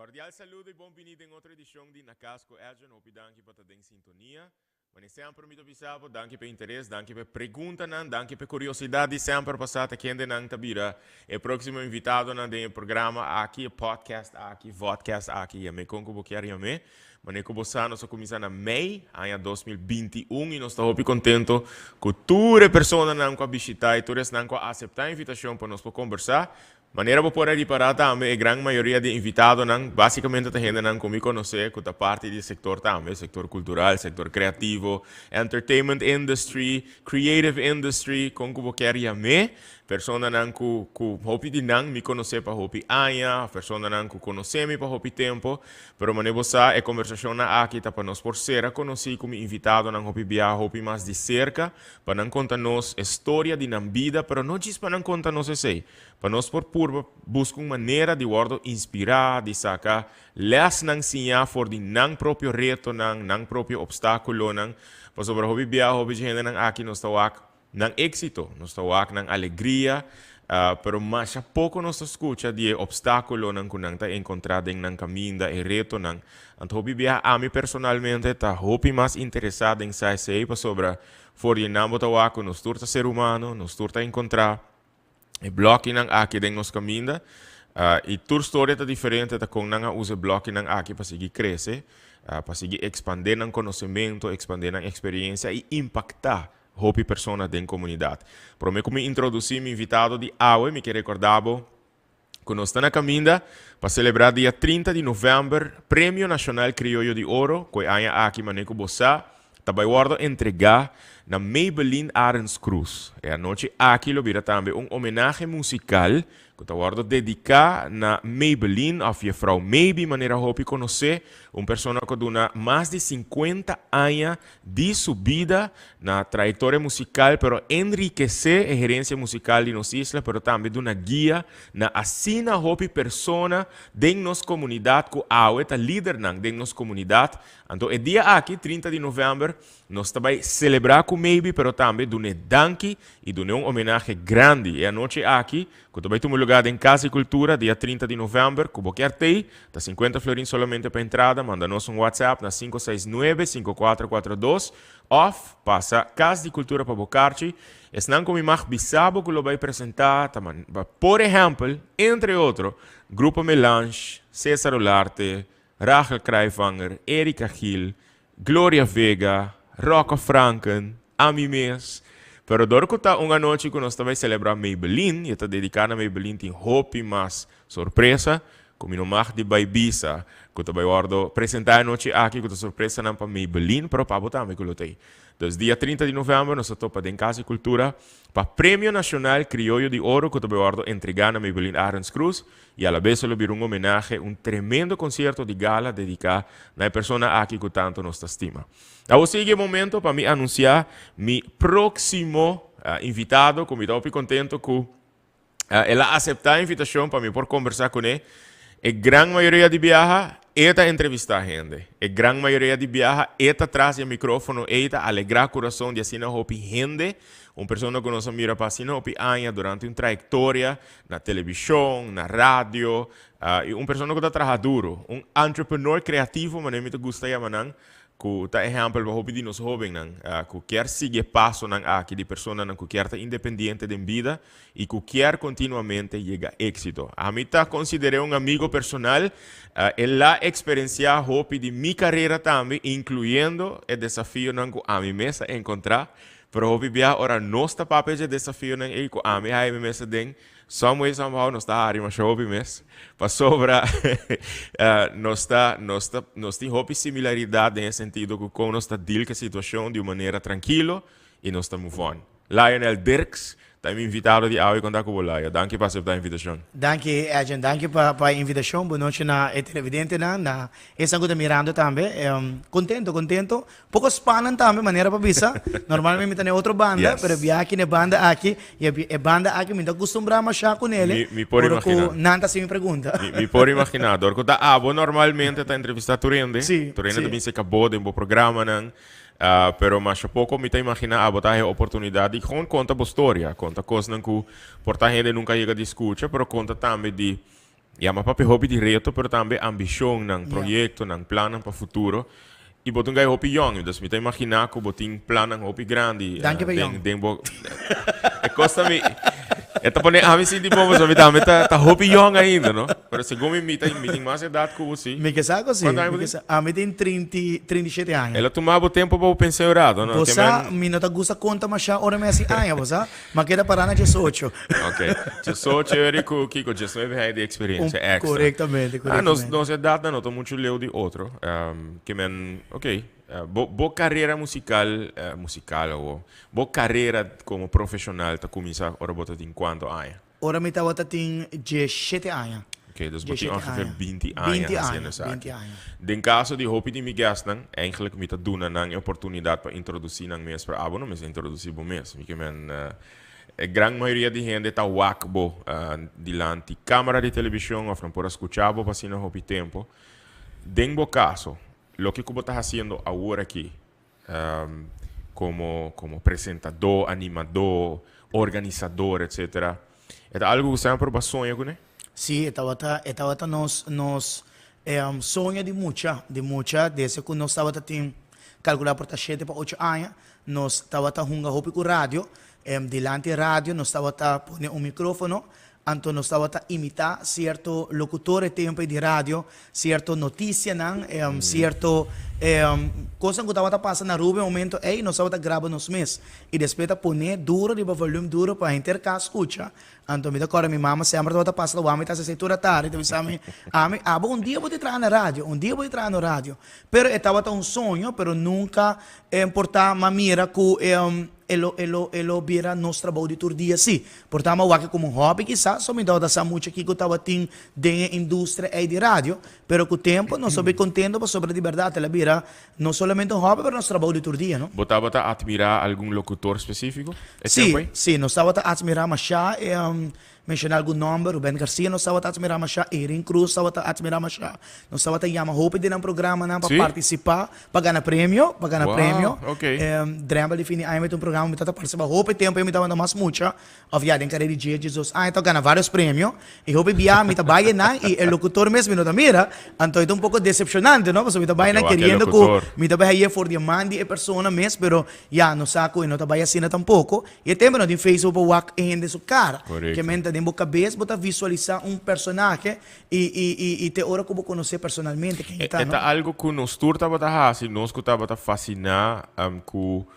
Cordial saludo y bon bini den otro edicion di Na Cas cu Edjean. Hopi danki pa ta den sintonia. Mane semper mi ta bisa bo, danki pa e interes, danki pa e preguntanan, danki pa e curiosidad di semper pa sa ta kendenan ta bira e proximo invitadonan den e programa aki, e podcast aki, vodcast aki, yam'e con cu bo kier yam'e. Mane cu bo sa nos a cuminsa na mei aña 2021 y nos ta hopi contento cu tur e personanan cu a bishita y tur esnan cu a acepta e invitacion pa nos por combersa. Manera bo por a ripará tambe, e gran mayoria di e invitadonan básicamente ta hendenan ku mi konosé ku ta parti di e sektor tambe, sektor kultural, sektor kreativo, entertainment industry, creative industry, kon ku bo kier yam'é. Personanan ku ku hopi di nan mi konosé pa hopi aña, òf personanan ku konosé mi pa hopi tempu. Pero manera bo sa, e kombersashonnan aki ta pa nos por sera konosí ku mi invitadonan hopi biaha hopi mas di serka, pa nan konta nos e storia di nan bida, pero no djis pa nan konta nos esei, Pa nos por purba buska un manera di wòrdu inspirá, di saka lèsnan siñá for di nan propio retonan, nan propio opstákulonan. Pasobra hopi bia, hopi dje hendenan aki nos ta wak nan éksito, nos ta wak nan alegria, pero masha poko nos ta skucha di e opstákulonan ku nan ta enkontrá den nan kaminda, e retonan. Anto hopi bia ami personalmente ta hopi mas interesá den sa esei pasobra for di nan bo ta wak ku nos tur ta ser humano, nos tur ta enkontrá E blòkinan aki den nos kaminda i tur storia ta diferente ta kon nan a usa e blòkinan aki pa sigui krese, pa sigui ekspandé nan konosementu, ekspandé nan eksperensia i impaktá hopi persona den komunidat. Promé ku mi introdusí mi invitado di awe mi ke rekordá bo ku nos ta na kaminda pa selebrá dia 30 di novèmber Premio Nashonal Krioyo di Oro ku e aña aki manera ku bo sa ta bai wòrdu entregá na Maybelline Arends Cruz. E anochi aki lo bira tambe un homenahe musikal ku ta wòrdu dediká na Maybelline òf Jefrou Maybe manera hopi konosé, un persona ku a duna mas di 50 aña di su bida na trayektoria musikal pero enrikesé e herensia musikal di nos isla pero tambe duna guia na asina hopi persona den nos komunidat ku awe ta lidernan den nos komunidat. Anto e dia aki, 30 di novèmber, nos ta bai selebrá ku Maybe pero tambe dun'é danki i dun'é un homenahe grandi. E anochi aki, ku ta bai tuma lugá den Kas di Kultura dia 30 di novèmber, ku bo kier t'ei, ta 50 florin solamente pa entrada, manda nos un WhatsApp na 569 5442 òf pasa Kas di Kultura pa bo karchi. Esnan ku mi mag bisa bo ku lo bai presentá ta por ehèmpel, entre otro, Grupo Melange, Cesar Olarte, Rachel Kraaijvanger, Erika Gil, Gloria Vega, Rocco Franken, ami mes. Pero dor ku ta un anochi ku nos ta bai selebrá Maybelline, i e ta dediká na Maybelline, tin hopi mas sorpresa ku mi no mag di bai bisa ku ta bai wòrdu presentá e anochi aki ku ta sorpresanan pa Maybelline, pero pa bo tambe ku lo ta ei. Dus dia 30 di novèmber nos ta topa den Kas di Kultura pa Premio Nashonal Krioyo di Oro ku ta bai wòrdu entregá na Maybelline Arends Cruz. I alabes lo bira un homenahe, un tremendo concierto di gala dedica na e persona aki cu tanto nos ta stima. Awor sigui e momento pa mi anuncia mi proximo invitado cu mi ta hopi contento cu el a acepta e invitacion pa mi por conversa cune. E gran mayoria di biaha e ta entrevista hende. E gran mayoria di biaha e ta tras di e microfono ey ta alegra curason di asina hopi hende. Un persona cu nos a mira pa asina hopi aña durante un trayectoria na televishon, na radio, i un persona ku ta traha duru, un entrepreneur kreativo manera mi ta gusta yama nan, ku ta ehèmpel pa hopi di nos hóbennan ku kier sigui e pasonan aki di personanan ku kier ta independiente den bida i ku kier kontinuamente yega éksito. Ami ta konsider'é un amigo personal, el a eksperensiá hopi di mi karera tambe, inkluyendo e desafionan ku ami mes a enkontrá. Pero hopi bia ora nos ta papia dje desafionan ei ku ami haña mi mes aden, some way somehow nos ta hari masha hopi mes. Pasobra nos ta nos ta nos tin hopi similaridat den e sentido ku kon nos ta deal ku e situashon di un manera trankilo i nos ta move on. Lionel Dirks ta mi invitado di awe konta ku bo Lio. Danki pa asepta e invitashon. Danki Edjean, danki pa pa e invitashon. Bon nochi na e televidentenan, na esnan ku ta mirando tambe. Kontento, kontento. Poko spannend tambe, manera pa bisa. Normalmente mi ta na e otro banda, pero e biaha aki na e banda aki, i e banda aki mi ta kustumbrá mashá ku nele, Mi, mi por ora ku imaginá. nan ta hasi mi pregunta. Mi, mi por imaginá. Dor ku ta abo normalmente ta entrevistá tur hende. Sí, Tur hende ta sí. bin seka bo den bo programanan. Ah, pero masha poko mi ta imaginá abo ta haña oportunidat di gewoon konta bo storia, konta kosnan ku por ta hende nunka yega di skucha, pero konta tambe di. Ya, m'a papia hopi di reto, pero tambe ambicionnan, proyectonan, plannan pa futuro. Y bo ta un guy hopi yong, dus mi ta imagina cu bo tin plannan hopi grandi Danki pa yong. den bo... E cos ta mi... E ta pone ami sinti bon pasobra mi tambe ta ta hopi yong ainda, no? Pero segun mi mi ta mi tin mas edad cu bo si. Mi ke sa cu si. Cuanto aña bo Mi ke tin? sa. Ami tin 37 aña. El a tuma bo tempo pa bo pensa un rato, no? Bo Ke sa, men. mi no ta gusta conta masha ora mi hasi aña, bo sa? M'a keda pará na diesocho. Ok. Diesocho eri ku kiko? Diesnuebe aña di eksperensia Un, ekstra. korektamente, Ah, nos, korektamente. nos edatnan no ta muchu leu di otro. Ke men, ok. Bo, bo karera musikal, musikal awo, bo karera komo profeshonal ta kuminsá ora bo ta tin kuantu aña? Ora mi tabata tin diesshete aña. Ok, dus bo tin Diesshete ongeveer aña. binti aña Binti hasiendo aña, esaki. binti aña. Den kaso di hopi di mi guestnan, eigenlijk mi ta duna nan e oportunidat pa introdusí nan mes, pero abo no mester introdusí bo mes. Mi ke men, e gran mayoria di hende ta wak bo dilanti kamera di televishon òf nan por a skucha bo pa asina hopi tempu. Den bo kaso, loke ku bo ta hasiendo awor aki, Como como presentador, animador, organisador etcetera. E ta algo cu semper bo a soña cune? Sí, e tabata e tabata nos nos soño di mucha, di mucha desde cu nos tabata tin calcula por ta shete pa ocho aña, nos tabata hunga hopi cu radio, dilanti radio nos tabata pone un microfono Anto nos tabata imitá sierto locutor e tempo ei di radio, sierto noticianan, sierto cosnan cu tabata pasa na Aruba e momento ei, nos tabata graba nos mes. Y despues ta pone duro riba volume duro pa henter cas scucha. Anto mi ta corda mi mama semper tabata pasa ta wak mi ta haci esei tur atardi, ta bisa mi, Ami, abo un dia bo tin traha na radio, un dia bo tin traha na radio. Pero e tabata un soño, pero nunca por ta m'a mira cu e lo, e lo, e lo bira nos trabou di tur dia si. Por ta m'a wak e como un hobby kisas, so mi tabata sa mucho kico tabatin den e industria ey di radio, pero cu tempo nos a bay contento pasobra di berdad el a bira no solamente un hobby pero nos trabou di tur dia, no. Bo tabata admira algun locutor specifico e tempo ey? Si, si, nos tabata admira masha e Menciona algun nomber, Ruben Garcia nos tabata admira masha, Erin Cruz tabata admira masha. Nos tabata yama hopi den nan programanan pa Sí? participa, pa gana premio, pa gana Wow, premio. ok. Drempel di fin di aña mi ta un programa mi tabata participa hopi tempo mi tabata mas mucha, of ya den carera di dje, djesdos aña tabata gana varios premio. Y hopi bia mi ta bay enan y e locutor mes mi no ta mira, anto e ta un poco decepcionante, no? Pasobra mi ta bay enan Porque wak e keriendo cu locutor. mi ta bay haye for di e man di e persona mes, pero ya no sa cu e no ta bay asina tampoco. E tempo no tin Facebook pa wak e hende su cara. Correcto. Ke men ta den bo cabes bo ta visualisa un personahe y y y y te ora cu bo conoce personalmente ken e E ta, e no? ta algo cu nos tur tabata haci, nos cu tabata fascina cu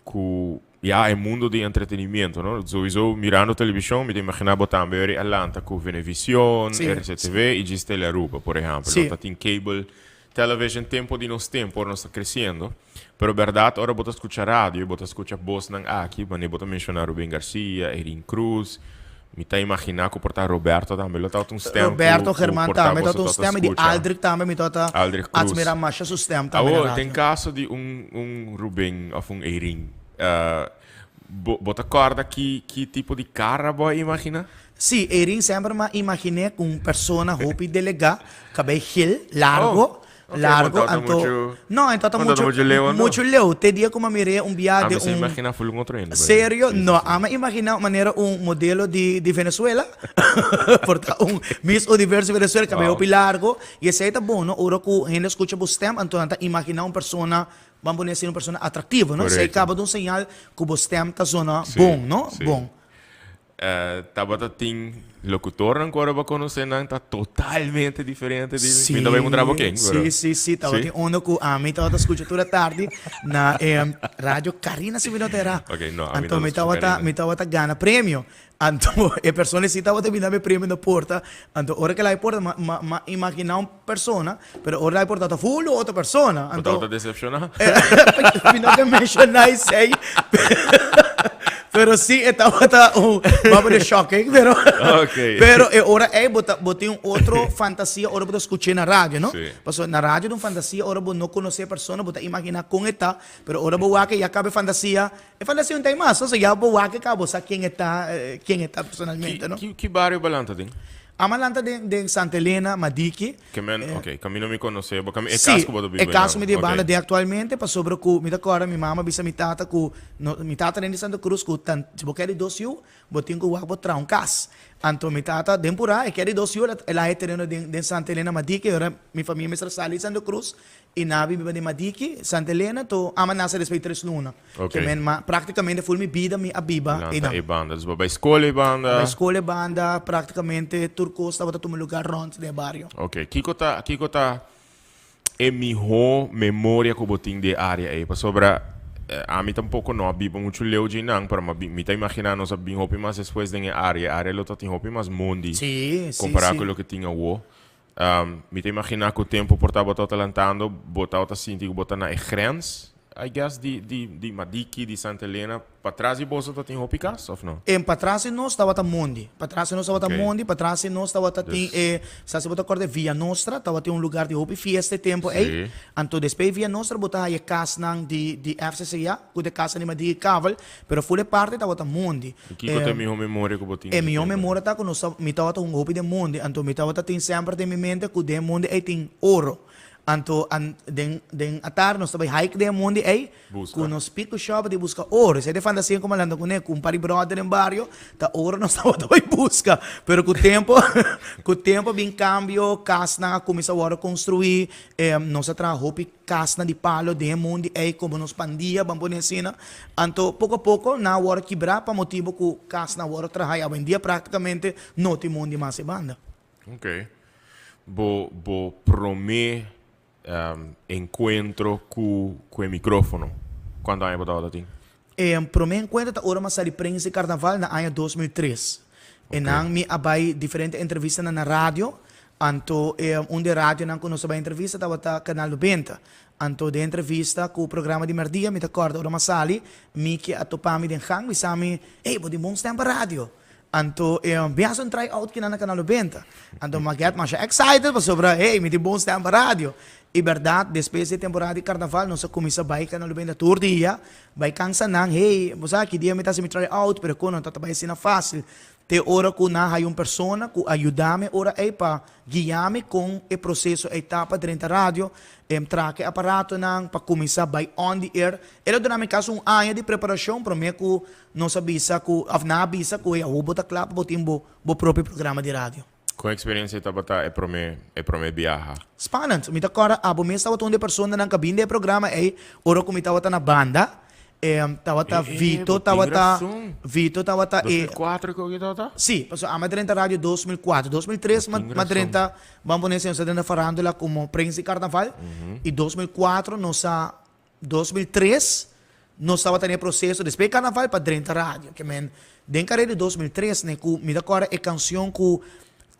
cu ya e mundo di entretenimiento, no? Sowieso mirando television mi ta imagina bo tambe ora a lanta cu Venevision, Sí, RCTV y djis Telearuba, por ehempel, Sí. no ta tin cable television tempo di nos tempo ora nos ta creciendo. Pero berdad ora bo ta scucha radio, bo ta scucha bosnan aki, wanneer bo ta menciona Ruben Garcia, Erin Cruz, mi ta imagina cu por ta Roberto tambe lo tabata un stem cu Roberto cu Germán por ta tambe boso tabata un tabata stem y di scucha. Aldrich tambe mi tabata Aldrich Cruz. admira masha su stem tambe na Awor, radio. den caso di un un Ruben of un Erin, bo bo ta corda ki ki tipo di cara bo a imagina? Sí, Erin semper m'a imaginé cu un persona hopi delegá, cabei gel, largo, Oh. Ok, Largo, bo tabata anto. mucho- No, e tabata bo tabata mucho, mucho leu, anto? mucho leu. Te dia ku mi a mir'é un bia A de mi sa un. imagina full un otro hende, Serio? Sí, sí, No, sí. a mi a imagina manera un modelo di, di Venezuela. Por ta un Miss Universo Venezuela, kabei Wow. hopi largo. I esei ta bon, no? Ora ku hende skucha bo stem, anto nan ta imagina un persona, ban pone asina, un persona atractivo, no? Esei Correcto. kaba ta un señal ku bo stem ta zona Sí, bon, no? sí. Bon. Tabata tin locutornan cu ora bo conoce nan ta totalmente diferente di mi ta bay puntra bo ken Sí, sí, sí, sí, tabatin uno cu ami tabata scucha tur e tardi na e radio Carina si mi no ta era. Ok, no, ami Anto no mi ta scucha tabata, Carina. mi tabata gana premio. Anto e persona si tabata bini dame premio na porta. Anto ora cu el a porta ma, ma, ma imagina un persona, pero ora el a porta ta full otro persona. Bo Anto tabata decepciona? Mi no ke menciona esei. Pero sí, e tabata un baba de shocking, pero Ok. pero e ora ei bo ta bo tin un otro fantasia ora bo ta scuché na radio, no? Sí. Pasobra na radio ta un fantasia ora bo no conoce e persona, bo ta imagina con e ta, pero ora bo wak ya caba e fantasia, e fantasia no ta ei mas, no? So ya bo wak e caba bo sa ken e ta, ken e ta personalmente, no? Ki, ki, ki bario bo lanta den? Ama lanta den den Santa Elena, Madiki. Ke men, ok, camino mi conoce bo, cami e cas Sí, cu bo ta biba e cas cu mi einan, ta banda ok. den actualmente, pasobra cu mi ta corda mi mama bisa mi tata cu no, mi tata den di Santa Cruz cu tan, si bo kere di dos yu, bo tin cu wak bo traha un cas. Anto mi tata den pura, e kere di dos yu, el a haña tereno den den Santa Elena, Madiki, ora mi famia mester a sali di Santa Cruz y nan a bin biba den Madiki, Santa Elena, to ama nace despues di tres luna. Ok. Ke men, ma praktikamente ful mi bida mi a biba Lanta einan. e banda. Dus bo bai skol e banda. Bai skol e banda, praktikamente tur kos tabata tuma lugar rònt den e bario. Ok. Kiko ta, kiko ta e mihó memoria ku bo tin di e área ei? Pasobra ami tampoko no a biba muchu leu djeinan, pero mi ta imaginá nos a bin hopi mas despues den e área. E área lo ta tin hopi mas mondi Sí, sí, kompará sí. ku loke tin awo. Mi ta imaginá ku tempu por tabata ta lantando, bo tabata sinti ku bo ta na e grens, I guess, di, di, di Madiki, di Santa Elena. Patras di boso ta tin hopi kas, òf no? En patras di nos tabata mondi. Patras di nos tabata Oké. mondi, patras di nos tabata tin Dus. e, sa si bo ta kòrda e Villa Nostra, tabatin un lugar di hopi fiesta e tempu ei. Sí. Anto despues di Villa Nostra bo ta haña e kasnan di, di FCCA, ku ta e kasnan di Madiki Kavel, pero ful e parti tabata mondi. I kiko ta e mihó memoria ku bo tin E di mihó tempu ei? memoria ta ku nos ta, mi tabata hunga hopi den mondi, anto mi tabata tin semper den mi mente ku den e mondi ei tin oro. Anto an den den atardi nos ta bai hike den e mondi ei Buska. ku nos pick shop di buska oro. Esei ta e fantasia ku mi a lanta kuné ku un par di bròder den bario ta oro nos tabata bai buska. Pero ku tempu ku tempu a bin kambio, kasnan a kuminsá wòrdu konstruí, nos a traha hopi Kasnan di palo den e mundi ei komo nos pandia, ban pone asina. Anto poko a poko nan a wòrdu kibrá pa motibu ku kasnan a wòrdu trahá i awendia praktikamente no tin mundi mas e banda. Ok. Bo bo promé enkuentro ku ku e mikrófono, kuantu aña bo tabata tin? E promé enkuentro ta ora mi a sali Prins di Karnaval na aña 2003. Enan mi a bai diferente entrevistanan na radio Anto e un di e radionan ku nos a bai entrevista tabata Canal Nobenta. Anto den entrevista ku programa di merdia mi ta kòrda ora mi a sali, Miki a topa mi den gang bisa mi, Ey, bo tin bon stèm pa radio. Anto e bin hasi un try out kinan na Canal Nobenta. Anto mi a get masha excited pasobra, hey, mi tin bon stèm pa radio. I bèrdat, despues di e temporada di karnaval nos a kuminsá bai Canal Nobenta tur dia, bai kansa nan, hey, bo sa ki dia mi ta hasi mi try out, pero kon no ta bai asina fásil. Te ora ku nan haya un persona ku a yuda mi ora ei pa guia mi kon e proseso ei ta pa drenta radio, em traka e aparatonan pa kuminsá bai on the air. El a duna mi kasi un aña di preparashon promé ku nos a bisa ku òf nan a bisa ku hey awor bo ta kla pa bo tin bo bo propio programa di radio. Kon eksperensia tabata e promé e promé biaha? Spannend. Mi ta kòrda abo mes tabata un di e personanan ku a bini den e programa ei ora ku mi tabata na banda. Tabata Eh, eh, Vito bo tin tabata rason. Vito tabata e 2004 ku oki tabata? Sí, pasobra ami a drenta radio 2004. 2003 Bo tin m'a rason. drenta, ban pone asina, nos a drenta farándula komo Prins di Karnaval. I 2004 nos a, 2003 nos tabata den e proseso despues di karnaval pa drenta radio. Ke men den karera di 2003 ne ku mi ta kòrda e kanshon ku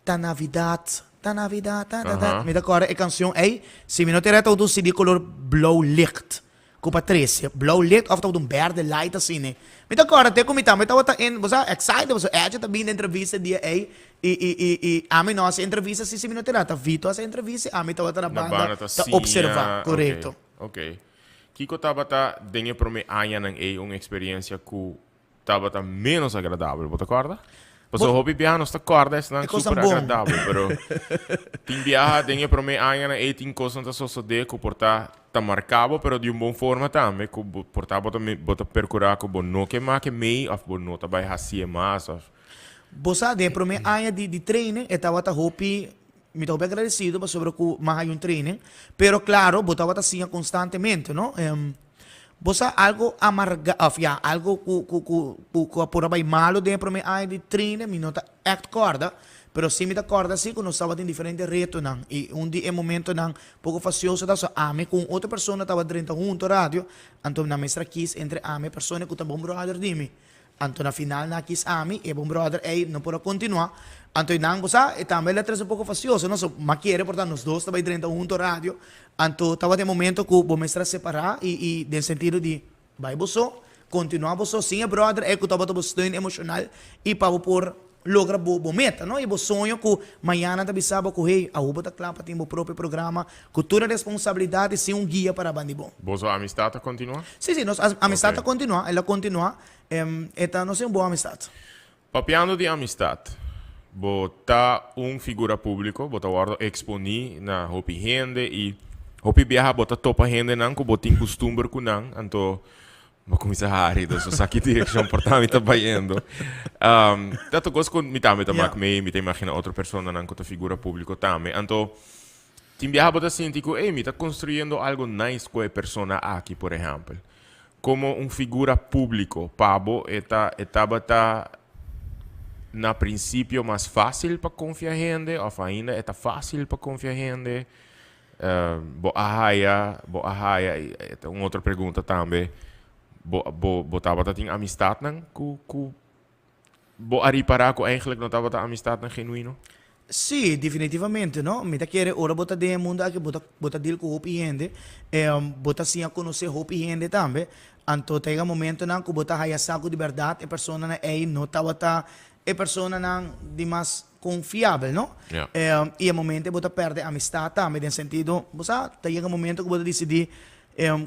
Ta Navidat, ta Navidat, ta ta ta. Mi ta kòrda e kanshon ei, si mi no ta erra tabata un CD kolor blou licht. Ku pa trese blou licht of tabata un berde light asina. Mi ta kòrda te ku mi tambe tabata en, bo sa, excited pasobra Edje ta bini den entrevista e dia ei i i i i ami no hasi entrevista si si mi no ta erra ta Vito hasi entrevista i ami tabata na Na banda banda ta ta siña, observa, ok, korekto. ok. Kiko tabata den e promé añanan ei un eksperensia ku Tabata menos agradabel, bo ta kòrda? Pasobra hopi biaha nos ta kòrda esnan E kosnan super bon. agradabel, pero tin biaha den e promé añanan ei tin kosnan ta sosodé ku por ta ta marká bo, pero di un bon forma tambe, ku bo por ta bo ta bo ta perkurá ku bo no ke make mei òf bo no ta bai hasié mas òf. Bo sa, den e promé aña di di training e tabata hopi, mi ta hopi agradesido pasobra ku mi a haña un training, pero klaro bo tabata siña konstantemente, no? Bo sa algo amarga of ya algo ku ku ku ku ku a por a bai malo den e prome aña di trine mi no ta ègt kòrda pero si mi ta kòrda si ku nos tabatin diferente retonan i un di e momentonan poko fasioso ta so ami ku un otro persona tabata drenta hunto radio anto nan mester a kis entre ami e persona ku ta bon bròder di mi Anto na final nan a kis ami, e bon brother ey no por a continua. Anto e nan, bo sa, e tambe el a trece un poco fastioso, no? So, m'a kere por ta nos dos ta bay drenta hunto radio. Anto tabata e momento cu bo mester a separa y, y den sentido di bay bo so, continua bo so sin e brother ey cu tabata bo steun emocional y pa bo por logra bo, bo meta, no? Y bo soño cu mañana ta bisa bo cu hey, awo bo ta cla pa tin bo propio programa cu tur e responsabilidad y sin un guia para bandi bo. Boso amistad ta continua? Sí, sí, nos amistad ta continua, el a continua, e ta nos tin un bon amistad. Papiando di amistad, Bo ta un figura públiko, bo ta wòrdu eksponí na hopi hende i hopi biaha bo ta topa hendenan ku bo tin kustumber ku nan, anto bo kuminsá hari, dus bo sa ki direkshon por ta mi ta bayendo. Ta tur kos ku mi tambe ta mak mee, mi ta imaginá otro personanan ku ta figura públiko tambe. Anto tin biaha bo ta sinti ku, ey, mi ta konstruyendo algu nice ku e persona aki, por ehèmpel. Komo un figura públiko, pa bo e ta e tabata na prinsipio mas fásil pa konfia hende òf ainda e ta fásil pa konfia hende? Bo a haya, bo a haya, e ta un otro pregunta tambe, bo bo bo tabata tin amistatnan ku ku Bo a ripará ku eigenlijk no tabata amistatnan genuino? Sí, definitivamente, no. Mi ta kere ora bo ta den e mundo aki bo ta bo ta deal ku hopi hende, bo ta siña konosé hopi hende tambe. Anto ta yega momentonan ku bo ta haya sa ku di bèrdat e personanan ei no tabata e personanan di mas konfiabel, no. I e momento ei bo ta pèrdè amistat tambe den sentido, bo sa, ta yega momento ku bo ta disidí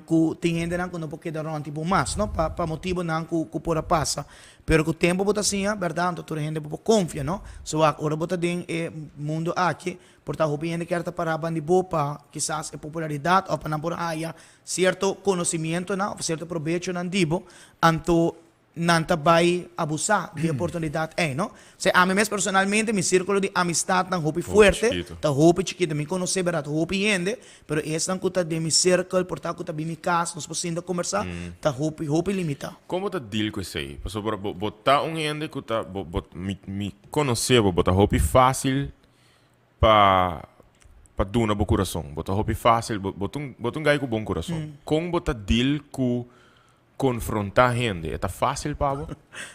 Ku tin hendenan ku no por keda rònt di bo mas, no, pa pa motibunan ku ku por a pasa. Pero ku tempu bo ta siña, bèrdat, anto tur hende bo por konfia, no. So wak, ora bo ta den e mundu aki, por ta hopi hende kier ta pará banda di bo pa kisas e popularidat òf pa nan por haya sierto konosimientonan òf sierto probechonan di bo. Anto nan ta bai abusá di e oportunidat ei, no? Sea ami mes personalmente, mi sírkulo di amistatnan hopi fuerte, ta hopi chikitu. Mi konosé bèrdat hopi hende, pero esnan ku ta den mi sirkel, por ta ku ta bin mi kas, nos por sinta kombersá, ta hopi, hopi limitá. Kon bo ta deal ku esei? Pasobra bo, bo ta un hende ku ta, bo, bo, mi, mi konosé bo, bo ta hopi fásil pa, pa duna bo kurason. Bo ta hopi fásil, bo, bo ta un, bo ta un gai ku bon kurason. Kon bo ta deal ku Konfrontá hende, e ta fásil pa bo?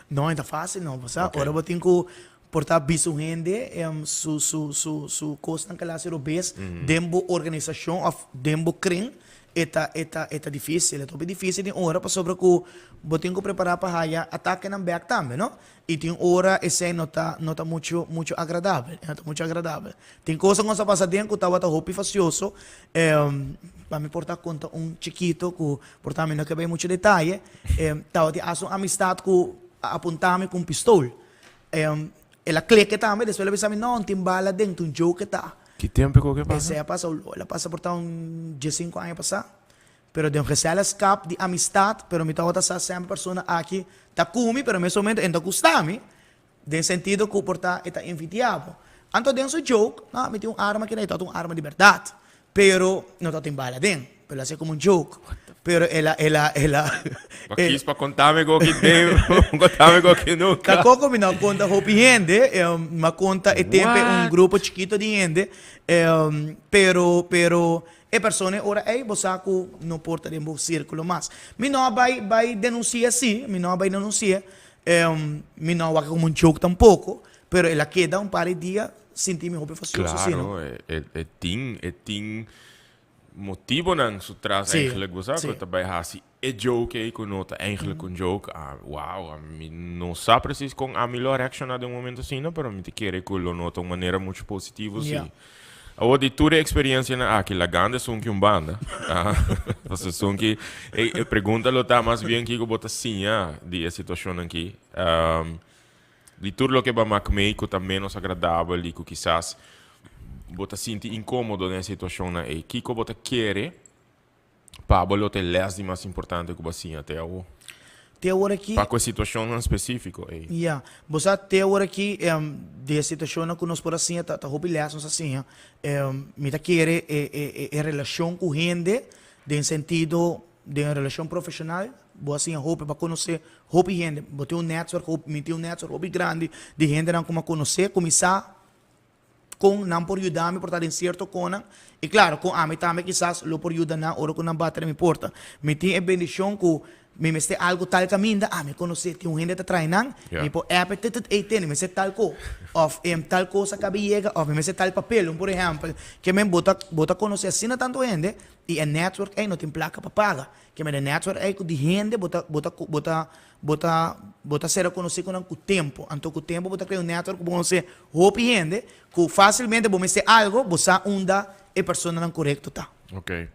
No, e ta fásil no. Pasá ora bo tin ku por ta bisa un hende su su su su kosnan ku el a hasi robes den bo organisashon òf den bo kren, e ta e ta e ta difísil. E ta hopi difísil tin ora pasobra ku bo tin ku prepará pa haya atakenan bèk tambe, no? I tin ora esei no ta no ta muchu muchu agradabel, e no ta muchu agradabel. Tin cosa ku nos a pasa den ku tabata hopi fasioso, pa mi por ta konta un chikito ku por ta mi no ke bai muchu detaye, tabatin hasta un amistat ku a apunta mi ku un pistol. El a kleke tambe, despues el a bisa mi, no, tin bala den, ta un joke e ta. Ki tempu ku ke pasa? Esei a pasa, el a pasa por ta un diesinku aña pasá. Pero den gezelschap di amistad, pero mi tabata sa semper persona aki ta cu mi, pero mes momento e no ta gusta mi, den sentido cu por ta e ta envidia bo. Anto den su joke, no, mi tin un arma aki, e tabata un arma di berdad, pero no tabatin bala den, pero el a haci como un joke. Pero el a, el a, el a. Bo a kies pa contami cu aki den, contami cu aki nunca. Tacoco mi no a conta hopi hende, mi a conta e tempo un grupo chikito di hende, pero, pero. E persona e ora ei bo sa ku no por ta den bo sirkulo mas. Mi no a bai bai denunsia si, mi no a bai denunsia, mi no a wak komo un joke tampoko, pero el a keda un par di dia sinti mi hopi fasioso si no. Klaro, e tin e tin motibonan su tras eigenlijk bo sa ku ta bai hasi e joke ei ku no ta eigenlijk un joke. Wow, mi no sa presis kon ami lo a reakshoná den un momento asina, pero mi ta kere ku lo no ta un manera muchu positivo si. Awor di tur e experiencianan aki, lagando esun ki un banda, pasobra esun ki, e, e pregunta lo ta mas bien kiko bo ta siña di e situacionnan ki. Di tur loke bo a mak mee ku ta menos agradabel i ku kisas bo ta sinti inkomodo den e situacionnan ei, kiko bo ta kere Pa bo lo ta e les di mas importante ku bo a siña te awor? Te awor aki. Pa ku e situashonnan spesífiko ei. Ya. Bo sa te awor aki di e situashonnan ku nos por a siña ta hopi les nos a siña. Mi ta kere e e e relashon ku hende den sentido den relashon profeshonal bo a siña hopi, bo a konosé hopi hende. Bo tin un nètwèrk hopi, mi tin un nètwèrk hopi grandi di hendenan ku mi a konosé, kuminsá Kon nan por yuda mi por ta den sierto konan, i klaro, kon ami tambe kisas lo por yuda nan ora ku nan bati na mi porta. Mi tin e bendishon ku mi mester algu tal kaminda, ami konosé tin un hende ta trae nan, mi por app e tut tut ey tene, mi mester tal ko, òf tal kos a kabi yega, òf mi mester tal papel, un por ehèmpel. Ke men bo ta bo ta konosé asina tantu hende i e network ey no tin plaka pa paga. Ke men e network ey ku di hende bo ta bo ta bo ta Bo ta bo ta sera konosí ku nan ku tempu. Anto ku tempu bo ta krea un network ku bo konosé hopi hende ku fásilmente bo mester algu, bo sa unda e personanan korekto ta. Ok.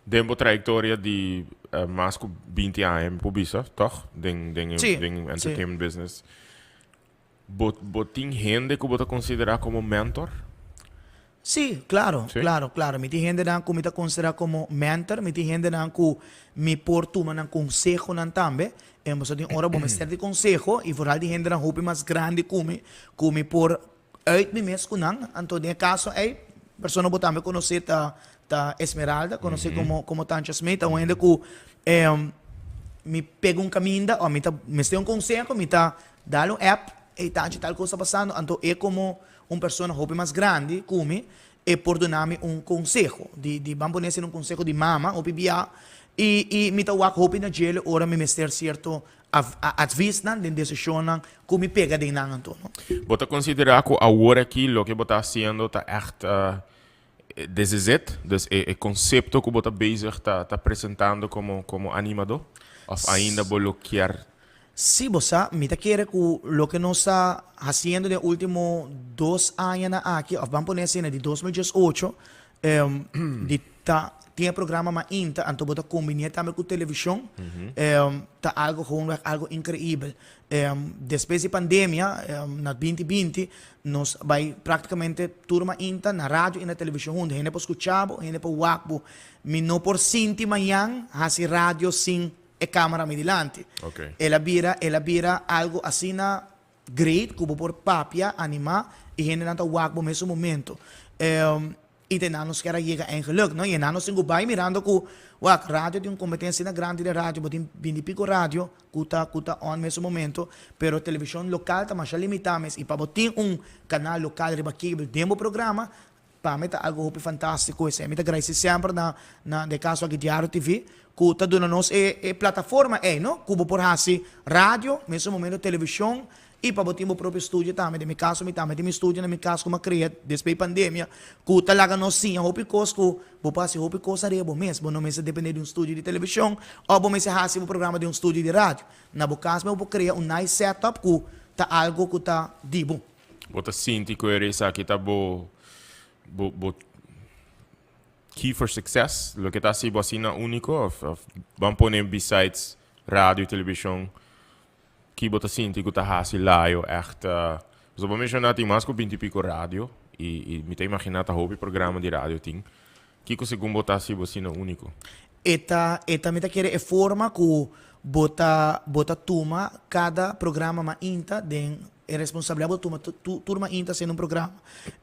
Den bo trayektoria di mas ku binti aña mi por bisa, tòg? Den den den entertainment business. Bo bo tin hende ku bo ta konsiderá komo mentor? Sí, klaro, Sí? klaro, klaro. Mi tin hendenan ku mi ta konsiderá komo mentor, mi tin hendenan ku mi por tuma nan konsehonan tambe. E pasobra tin ora bo mester di konseho i vooral di hendenan hopi mas grandi ku mi, ku mi por uit mi mes ku nan. Anto den e kaso ei, persona bo tambe konosé ta ta Esmeralda, konosé komo komo Tancha Smith, ta un hende ku mi pega un kaminda òf mi ta mester un konseho, mi ta dal un app, ey Tanchi tal kos ta pasando, anto e komo un persona hopi mas grandi ku mi, e por duna mi un konseho, di di ban pone asina un konseho di mama hopi bia, i i mi ta wak hopi na djele ora mi mester sierto advisnan den desishonnan ku mi pega den nan anto no. Bo ta konsiderá ku awor aki loke bo ta hasiendo ta ègt this is it? Dus e e konsepto ku bo ta bezig ta ta presentando komo komo animadó? Òf ainda bo lo kier Sí, bo sa, mi ta kere ku loke nos ta hasiendo den último dos añanan aki, òf ban pone asina, di 2018, di ta tin e programa mainta, anto bo ta kombiné tambe ku televishon, ta algo gewoonweg algo inkreibel. Despues di pandemia, na 2020, nos bai praktikamente tur mainta na radio i na televishon huntu. Hende por skucha bo, hende por wak bo. Mi no por sinti mañan hasi radio sin e camera mi dilanti. Okay. El a bira, el a bira algo asina great cu bo por papia, anima y hendenan ta wak bo mesun momento. Y te nan nos kier a yega eigenlijk, no? Y e nan nos tin cu bay mirando cu, wak, radio tin un competencia asina grandi den radio, bo tin binti pico radio cu ta, cu ta on mesun momento, pero television local ta masha limita mes y pa bo tin un canal local riba cable den bo programa, Pa mi ta algo hopi fantástiko esei. Mi ta gradisí semper na na den kaso aki Diario TV ku ta duna nos e e plataforma ei no ku bo por hasi radio, mesun momento televishon i pa bo tin bo propio studio tambe. Den mi kaso mi tambe tin mi studio na mi kas ku mi a krea despues di pandemia ku ta laga nos siña hopi kos ku bo por hasi hopi kos ariba bo mes. Bo no mester dependé di un studio di televishon òf bo mester hasi bo programa den un studio di radio. Na bo kas mes bo por krea un nice setup ku ta algo ku ta di bo. Bo ta sinti ku e esaki ta bo bo bo key for success? Loke ta hasi bo asina úniko òf òf ban pone besides radio i televishon ki bo ta sinti ku ta hasi Layo ègt? Pasobra bo menshoná tin mas ku binti i piko radio i i mi ta imaginá ta hopi programa di radio tin. Kiko segun bo ta hasi bo asina úniko? E ta e ta mi ta kere e forma ku bo ta bo ta tuma kada programa mainta den E responsabilidad bo tuma tur mainta haciendo un programa.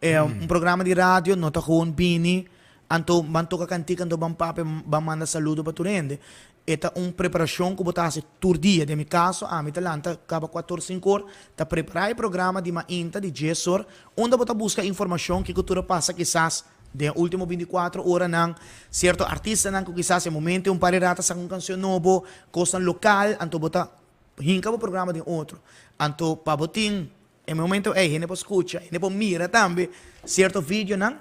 Un programa di radio no ta gewoon bini anto ban toca cantica anto ban papia ban manda saludo pa tur hende. E ta un preparacion cu bo ta haci tur dia. Den mi caso ami ta lanta caba cuator cinco or ta prepara e programa di mainta di dies or unda bo ta busca informacion kico tur a pasa kisas den e ultimo binticuatro oranan, cierto artistanan cu kisas e momento un par di rato a saca un cancion nobo, cosnan local anto bo ta Hinka bo programa den otro. Anto pa bo tin e momento ei hende por skucha, hende por mira tambe sierto videonan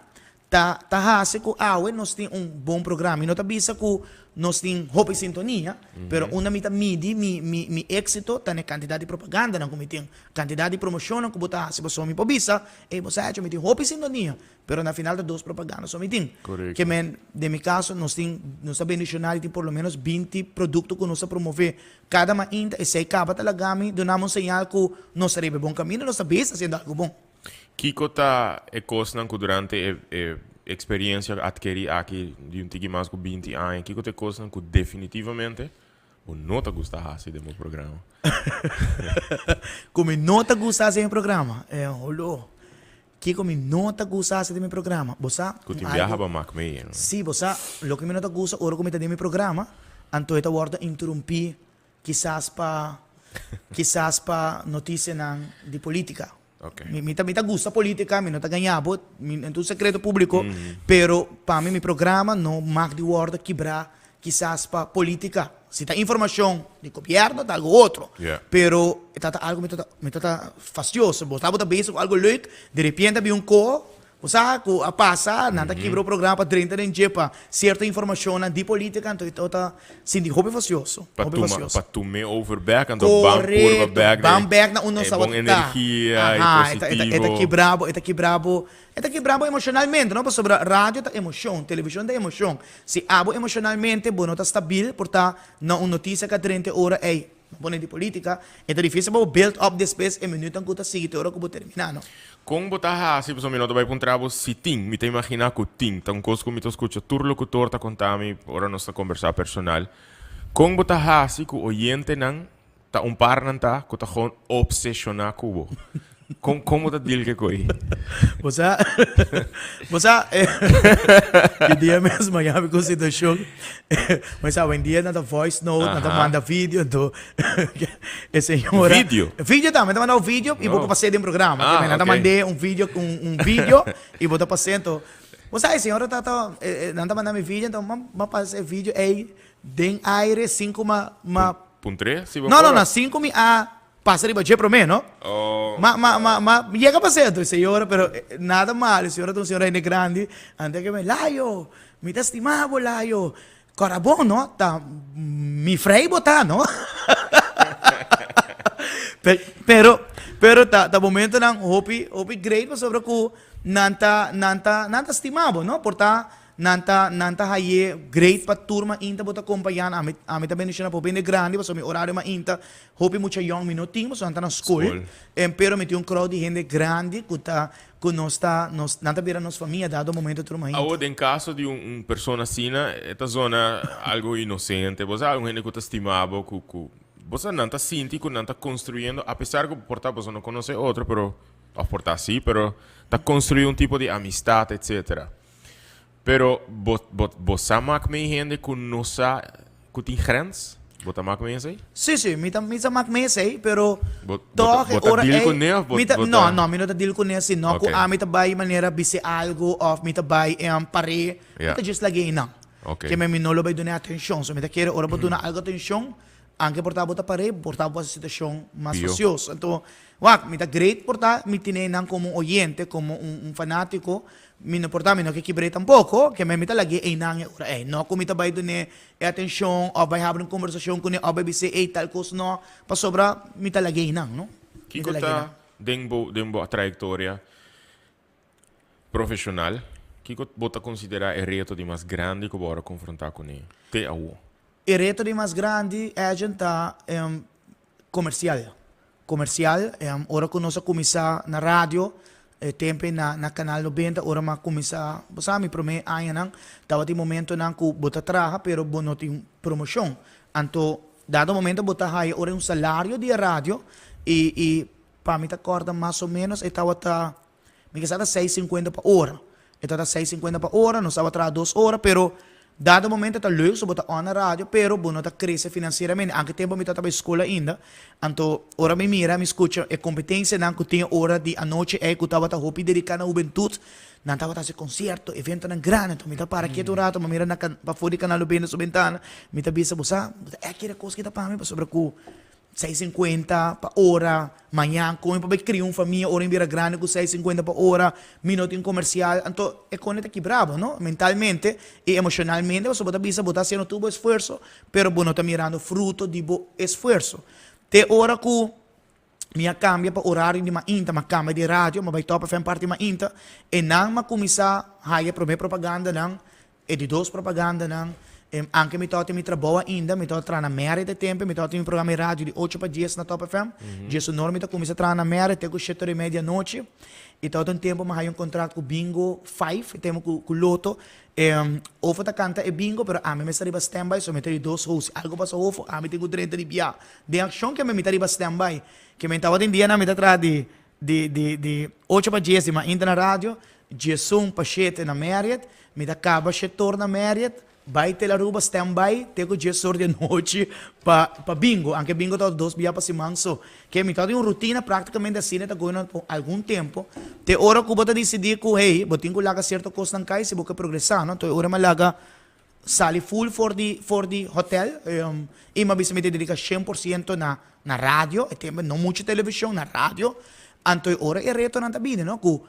ta ta hasi ku awe nos tin un bon programa. Mi no ta bisa ku nos tin hopi sintonia, pero unda mi ta midi mi mi mi éksito ta na e kantidat di propagandanan ku mi tin, kantidat di promoshonnan ku bo ta hasi. Pasobra mi por bisa, ey bo sa hecho mi tin hopi sintonia, Pero na final ta dos propaganda so mi tin. Correcto. Ke men, den mi caso, nos tin, nos ta bendiciona di tin por lo menos 20 producto cu nos ta promove cada mainta. Esey caba ta laga mi duna mi un señal cu nos ta riba e bon camino, nos ta bezig haciendo algo bon. Kico ta e cosnan cu durante e e experiencia adkeri aki di un tiki mas cu 20 aña, kico ta e cosnan cu definitivamente bo no ta gusta haci den bo programa? Cu mi no ta gusta haci den mi programa? Eh, holo. Kiko mi no ta gusta hasi den mi programa? Bo sa, Ku tin biaha pa mak mee, no? Sí, bo sa, loke mi no ta gusta ora ku mi ta den mi programa, anto e ta wòrdu interumpí kisas pa, kisas pa notisianan di polítika. Oké. Mi, mi ta, mi ta gusta polítika, mi no ta gañá bo, mi, no ta un sekreto públiko, pero pa mi, mi programa no mag di wòrdu kibrá Kisas pa politica. Si ta informacion di gobierno ta algo otro. Yeah. Pero e ta ta algo mi ta ta mi ta ta fastioso. Bo tabata bezig cu algo leuk, de repente a bin un co, bo sa cu a pasa, nan ta kibra bo programa pa drenta den dje pa cierto informacionnan di politica, anto e ta sinti hopi fastioso, Pa hopi tuma, fastioso. pa tum'e over bek, anto ban purba Correcto, bek ban den bek na unda e nos bon tabata ta. energia y Aha, e ta e ta e ta positivo. kibra bo, e ta kibra bo. E ta kibra bo emoshonalmente, no? Pasobra radio ta emoshon, televishon ta emoshon. Si abo emoshonalmente bo no ta stabil, por ta na un notisia ka drenta e ora ei. Pone di politica, e ta dificil pa bo build up despues e minuutnan cu ta sigui te ora cu bo termina, no? Con bo ta haci, pasobra mi no ta bay puntra bo si tin, mi ta imagina cu tin, ta un cos cu mi ta scucha tur locutor ta conta mi ora nos ta conversa personal, con bo ta haci cu oyentenan ta un par nan ta cu ta gewoon obsesiona cu bo? Con con bo ta deal ke koe? Bo sa, bo sa, ki dia mes mi a yabi ku situashon, bo sa awendia nan ta voice note, nan ta manda video, anto e señora. Video? Video tambe, nan ta manda un video i bo por pas'é den programa. Ah, Nan ta ok. mand'é un video, un video i bo ta pas'é, anto bo sa e señora ta ta, nan ta manda mi video, anto mi a pasa e video ei den aire sin ku mi a, mi a. Puntr'é si bo No, no, por. no, sin ku mi a Pasa riba dje promé, no? Oh. Ma, ma, ma, ma, yega pa centro, e señora, pero nada malo, e señora ta un señora hende grandi, antes ke me, Layo, mi ta stima bo, Layo, kora bon, no? Ta mi frei bo ta, no? Pero, pero ta, ta momentonan hopi, hopi great pasobra ku nan ta, nan ta, nan ta stima bo, no? Por ta nan ta, nan ta haye great pa tur mainta bo ta kompañá nan. Ami, ami ta bendiciona pa hopi hende grandi pasobra mi orario mainta Hopi mucha yong mi no tin pasobra nan ta na skol, Skol. pero mi tin un crowd di hende grandi ku ta ku nos ta nos nan ta bira nos famia dado momento tur mainta. Awor den kaso di un un persona asina e ta zona algo inosente, bo sa un hende ku ta stima bo ku ku bo sa nan ta sinti ku nan ta konstruyendo apesar ku por ta boso no konosé otro pero òf por ta si pero ta konstrui un tipo di amistat etcetera. Pero bo bo bo sa mak mei hende ku no sa ku tin grens? Bo ta mak mei esei? Sí, sí, mi ta mi sa mak mei esei, pero Bo bo ta tòg e bo ta ora deal ei kuné òf bo mi ta bo no, ta no, mi no ta deal kuné sino ku Oké. ami ta bai manera bis'é algu òf mi ta bai par'é, mi Ya. ta djis lag'é einan. Oké. Ke men mi no lo bai dun'é atenshon. So mi ta kere ora bo duna algu atenshon, anke por ta bo ta par'é, por ta bo hasi situashon mas Pió. fasioso. Anto, wak, mi ta great por ta mi tene nan komo un oyente, komo un un fanátiko, Mi no por ta, mi no ke kibr'é tampoko, ke men mi ta lag'é einan e ora ei. No ku mi ta bai dun'é e atenshon òf bai habri un kombersashon kuné òf bai bis'é ei tal kos, no, pasobra mi ta lag'é einan, no. Mi ta Kiko lag'é ta einan. den bo den bo trayektoria profeshonal, kiko bo ta konsiderá e reto di mas grandi ku bo ora konfrontá kuné te awo? E reto di mas grandi, Edjean, ta komersial. Comercial, ora cu nos a cuminsa na radio, e tempo na na Canal 90, ora mi a cuminsa, bo sa mi prome añanan, tabatin momentonan cu bo ta traha pero bo no tin promocion. Anto dado momento bo ta haya ora un salario di e radio y y pa mi ta corda mas o menos e tabata Mi ke sa ta seis sinkuenta pa ora. E tabata seis sinkuenta pa ora, nos tabata traha dos ora, pero dado momento ta leuk so bo ta on na radio, pero bo no ta krese finansieramente. Anke tempo mi tabata bai skol ainda, anto ora mi mira, mi skucha e kompetensianan ku tin e ora di anochi ei ku tabata hopi dediká na hubentut, nan tabata hasi konsierto, eventonan grandi, anto mi ta para ketu un rato, mi mira na pafó di Kanal Lubenda su bentana, mi ta bisa, bo sa, bo ta e kere kos ki ta pa mi pasobra ku Seis sinkuenta pa ora, mañan kon mi por bai kria un famia ora mi bira grandi ku seis sinkuenta pa ora, mi no tin komersial, anto e kone ta kibra bo no, mentalmente i emoshonalmente pasobra bo ta bisa bo ta hasiendo tur bo esfuerso pero bo no ta mirando fruto di bo esfuerso. Te ora ku mi a kambia pa orario di mainta, mi a kambia di radio, mi a bai Top FM parti mainta, e nan mi a kuminsá haya promé propagandanan E di dos propagandanan, anke mi tabata tin mi trabou ainda, mi tabata traha na Merit e tempo, mi tabata tin mi programa di radio di ocho pa dies na Top FM. Dies un ora mi ta kuminsá traha na Merit te ku shete ora i media anochi. I tabata un tempo mi a haya un kontrakt ku Bingo Five, e tempo ku ku Lotto. Ofo ta kanta e bingo, pero ami mester riba standby, so mi ta di dos host. Si algu pasa Ofo, ami tin ku drenta di bia den akshon ke mi ta riba standby. Ke mi tabatin dianan mi ta traha di Di di di ocho pa dies di mainta na radio, diesun pa shete na Marriott, mi ta kaba shetor na Marriott, bai Tel Aruba stand by te ku dies or di anochi pa pa bingo, anke bingo tabata dos bia pa siman so. Ke mi tabata tin un rutina praktikamente asina ta goyno pa algun tempo, te ora ku bo ta disidí ku hey bo tin ku laga sierto kosnan kai si bo ke progresá no, enton e ora mi a laga Sali full for di for di hotel y mi a bisa mi ta dedica 100% na na radio e tempo no mucho television na radio anto e ora e retonan ta bini no cu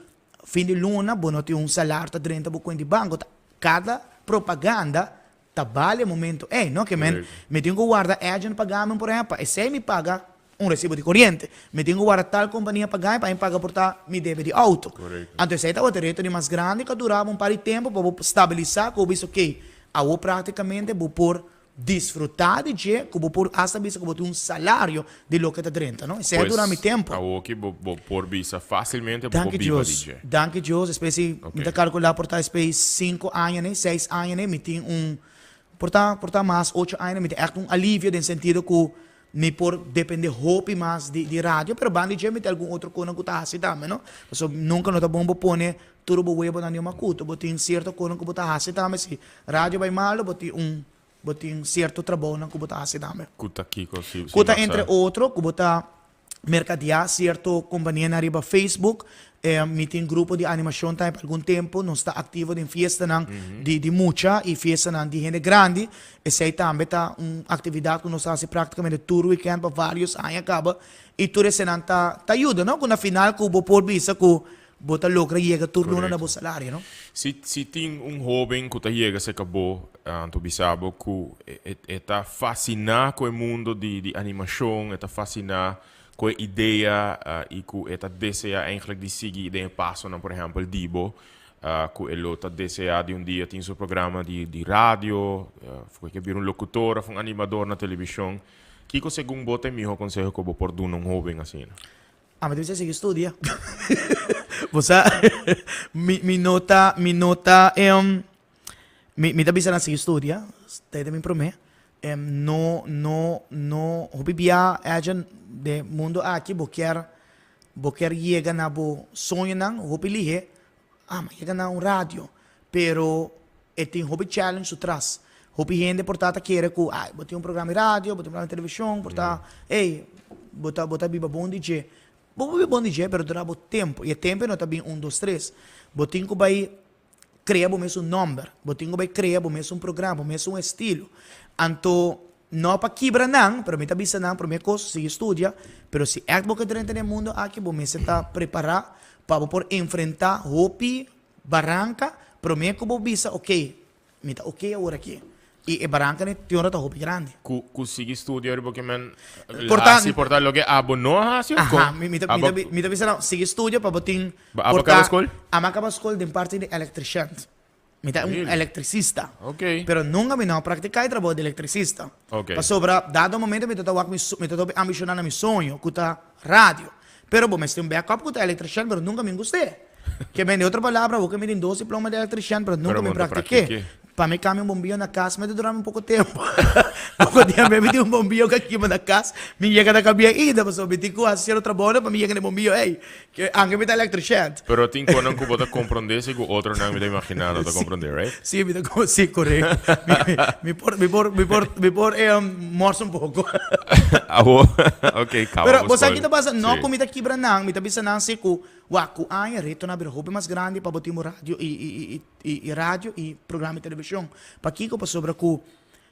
fin di luna bo no tin un salario ta drenta bo cuenta di banco ta cada propaganda ta bali e momento ey no ke men mi tin cu warda agent pagami por ehempel pa esey mi paga un recibo di coriente. Mi tin cu warda tal compania pa gana pa mi paga por ta mi debe di auto. Anto esey tabata e reto di mas grandi cu a duraba un par di tempo pa bo stabilisa cu bo bisa ok, awo practicamente bo por. disfrutá di dje, ku bo por asta bisa ku bo tin un salario di loke ta drenta, no? Esei a dura mi tempu. Pues, awoki bo bo por bisa fásilmente bo por Danki biba di Dios, dje. danki Dios, despues di, mi ta kalkulá por ta despues di sinku aña nei, seis aña nei, mi tin un, por ta, por ta mas, ocho aña nei, mi tin ègt un alivio den sentido ku mi por depende hopi mas di di radio, pero banda di dje mi tin algun otro konan ku ta hasi tambe, no? Pasobra nunka no ta bon bo pone tur bo webonan den un makutu, bo tin sierto konan ku bo ta hasi tambe, si radio bai malo bo tin un bo tin sierto trabounan ku bo ta hasi tambe. Ku ta kiko si si Ku ta masa? entre otro ku bo ta merkadiá sierto kompanianan riba Facebook. Mi tin grupo di animashon tambe pa algun tempu. Nos ta aktivo den fiestanan di di mucha i fiestanan di hende grandi. Esei tambe ta un aktividat ku nos ta hasi praktikamente tur wikènt pa vários aña kaba. I tur esenan ta ta yuda, no? Ku na final ku bo por bisa ku Bo ta logra yega tur luna na bo salario, no? Si si tin un hoben ku ta yega serka bo, anto bisa bo ku e ta fasiná ku e mundo di di animashon, e ta fasiná ku e idea i ku e ta deseá eigentlik di sigui den e pasonan, por ehèmpel, di bo, ku e lo ta deseá di un dia tin su programa di di radio, òf ku e ke bira un lokutor òf un animador na televishon. Kiko segun bo ta e mihó konseho ku bo por duna un hoben asina? Ami ta bisa sigui studia. Bo sa, mi, mi no ta, mi no ta, em, mi, mi ta bisa nan sigui studia, ta mi promé. Em, no, no, no, hopi bia, Edjean, den mundo aki bo kier, bo kier yega na bo soñonan hopi lihé. Ah, mi a yega na un radio, pero e tin hopi challenge su tras. Hopi hende por ta ta kere ku, ay, bo tin un programa di radio, bo tin un programa di televishon, por ta, ey, bo ta, bo ta biba bon di dje. Bo por biba bon di dje, pero dura bo tempu, i e tempu no ta bin un, dos, tres. Bo tin ku bai krea bo mes un nòmber, bo tin ku bai krea bo mes un programa, bo mes un estilo. Anto, No pa kibra nan, pero mi ta bisa nan prome kos, sigui studia, pero si ègt bo ke drenta den e mundo aki bo mester ta prepará pa bo por enfrentá hopi baranka prome ku bo bisa ok, mi ta ok awor aki. I e barankanan tin ora ta hopi grandi. Ku ku sigui studia riba ke men Por ta hasi por ta loke abo no a hasi of kon? Aha, mi mi ta mi ta mi ta bisa nan sigui studia pa bo tin Bo abo por ta kaba skol? Amo a kaba skol den parti di electrician. Mi ta un electricista. Ok. Pero nunca mi no a practica e trabou di electricista. Ok. Pasobra dado momento mi ta ta wak mi mi ta hopi ambiciona na mi soño cu ta radio. Pero bo mester un backup cu ta electrician pero nunca mi gust'e. Ke men di otro palabra awor ke mi tin dos diploma di electrician pero nunca Pero mi bo no ta practiqu'e. practiqu'e. Pa mi cambia un bombillo na cas mi ta dura mi un poco tempo. Poco dia mi tin un bombillo cu a kima na cas mi yega na cambia ainda pasobra mi tin cu haci cierto trabounan pa mi yega na e bombillo ey. Ke anke mi ta electrician. Pero tin konan ku bo ta komprondé si ku otronan mi ta imaginá no ta komprondé, right? Sí, mi ta kom, sí, korekto. Mi, mi por, mi por, mi por, mi por mors un poko. Awo, ok, kaba Pero bo bo sa skol. ki ta pasa? No Sí. ku mi ta kibra nan, mi ta bisa nan si ku, wak, ku aña retonan a bira hopi mas grandi pa bo tin bo radio i, i, i, i, i radio i programa di televishon. Pakiko? Pasobra ku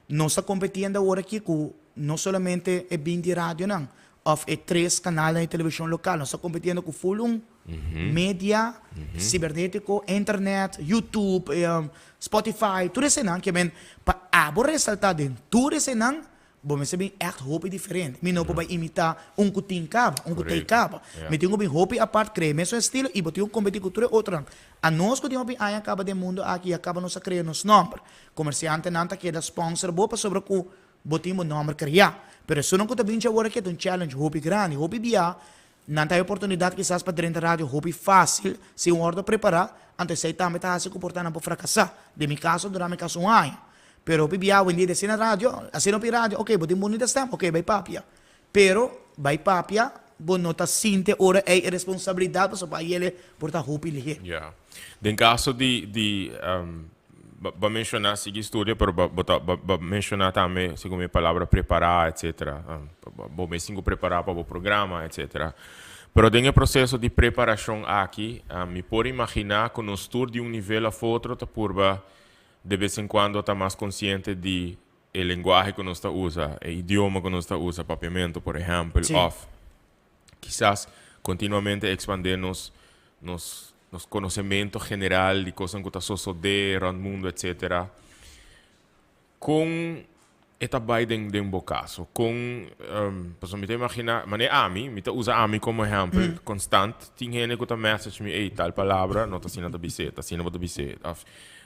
Nos ta kompetiendo awor aki ku no solamente e binti radionan òf e tres kanalnan di televishon lokal, nos ta kompetiendo ku ful un media sibernetiko, internet, YouTube, Spotify, tur esenan ke men pa abo resaltá den tur esenan bo mester bin ègt hopi diferente. Mi no por bai imitá un ku tin kaba, un ku tei kaba. Mi tin ku bin hopi apart, krea e mesun estilo i bo tin ku kompetí ku tur e otronan. Anos ku tin hopi aña kaba den mundu aki ya kaba nos a krea nos nòmber. Komersiantenan ta keda sponsor bo pasobra ku bo tin bo nòmber kreá. Pero esunnan ku ta binchi awor aki ta un challenge hopi grandi. Hopi bia nan ta hay oportunidat kisas pa drenta radio hopi fásil si un wòrdu prepará, anto esei tambe ta hasi ku por ta nan por frakasá. Den mi kaso dura mi kas un aña. Pero hopi bia awendia di asina radio, asina hopi radio, oke bo tin bunita stèm, oke bai papia. Pero bai papia bo no ta sinti ora ei e responsabilidat pasobra pa ayele por ta hopi lihé. Ya. Den kaso di di bo a menshoná sigui studia pero bo bo ta bo a menshoná tambe segun mi palabra prepará etcetera. Bo mes tin ku prepará pa bo programa etcetera. Pero den e proseso di preparashon aki mi por imaginá ku nos tur di un nivel òf otro ta purba de bes en kuando ta mas konsiente di e lenguahe ku nos ta usa, e idioma ku nos ta usa, papiamentu por ehèmpel, òf kisas kontinuamente ekspandé nos nos nos konosementu general di kosnan ku ta sosodé rònt mundu etsetera. Kon. E ta bai den den bo kaso? Kon, pasobra mi ta imaginá, manera ami, mi ta usa ami komo ehèmpel konstant, tin hende ku ta message mi, ey, tal palabra no ta asina ta bis'é, ta asina bo ta bis'é. Òf,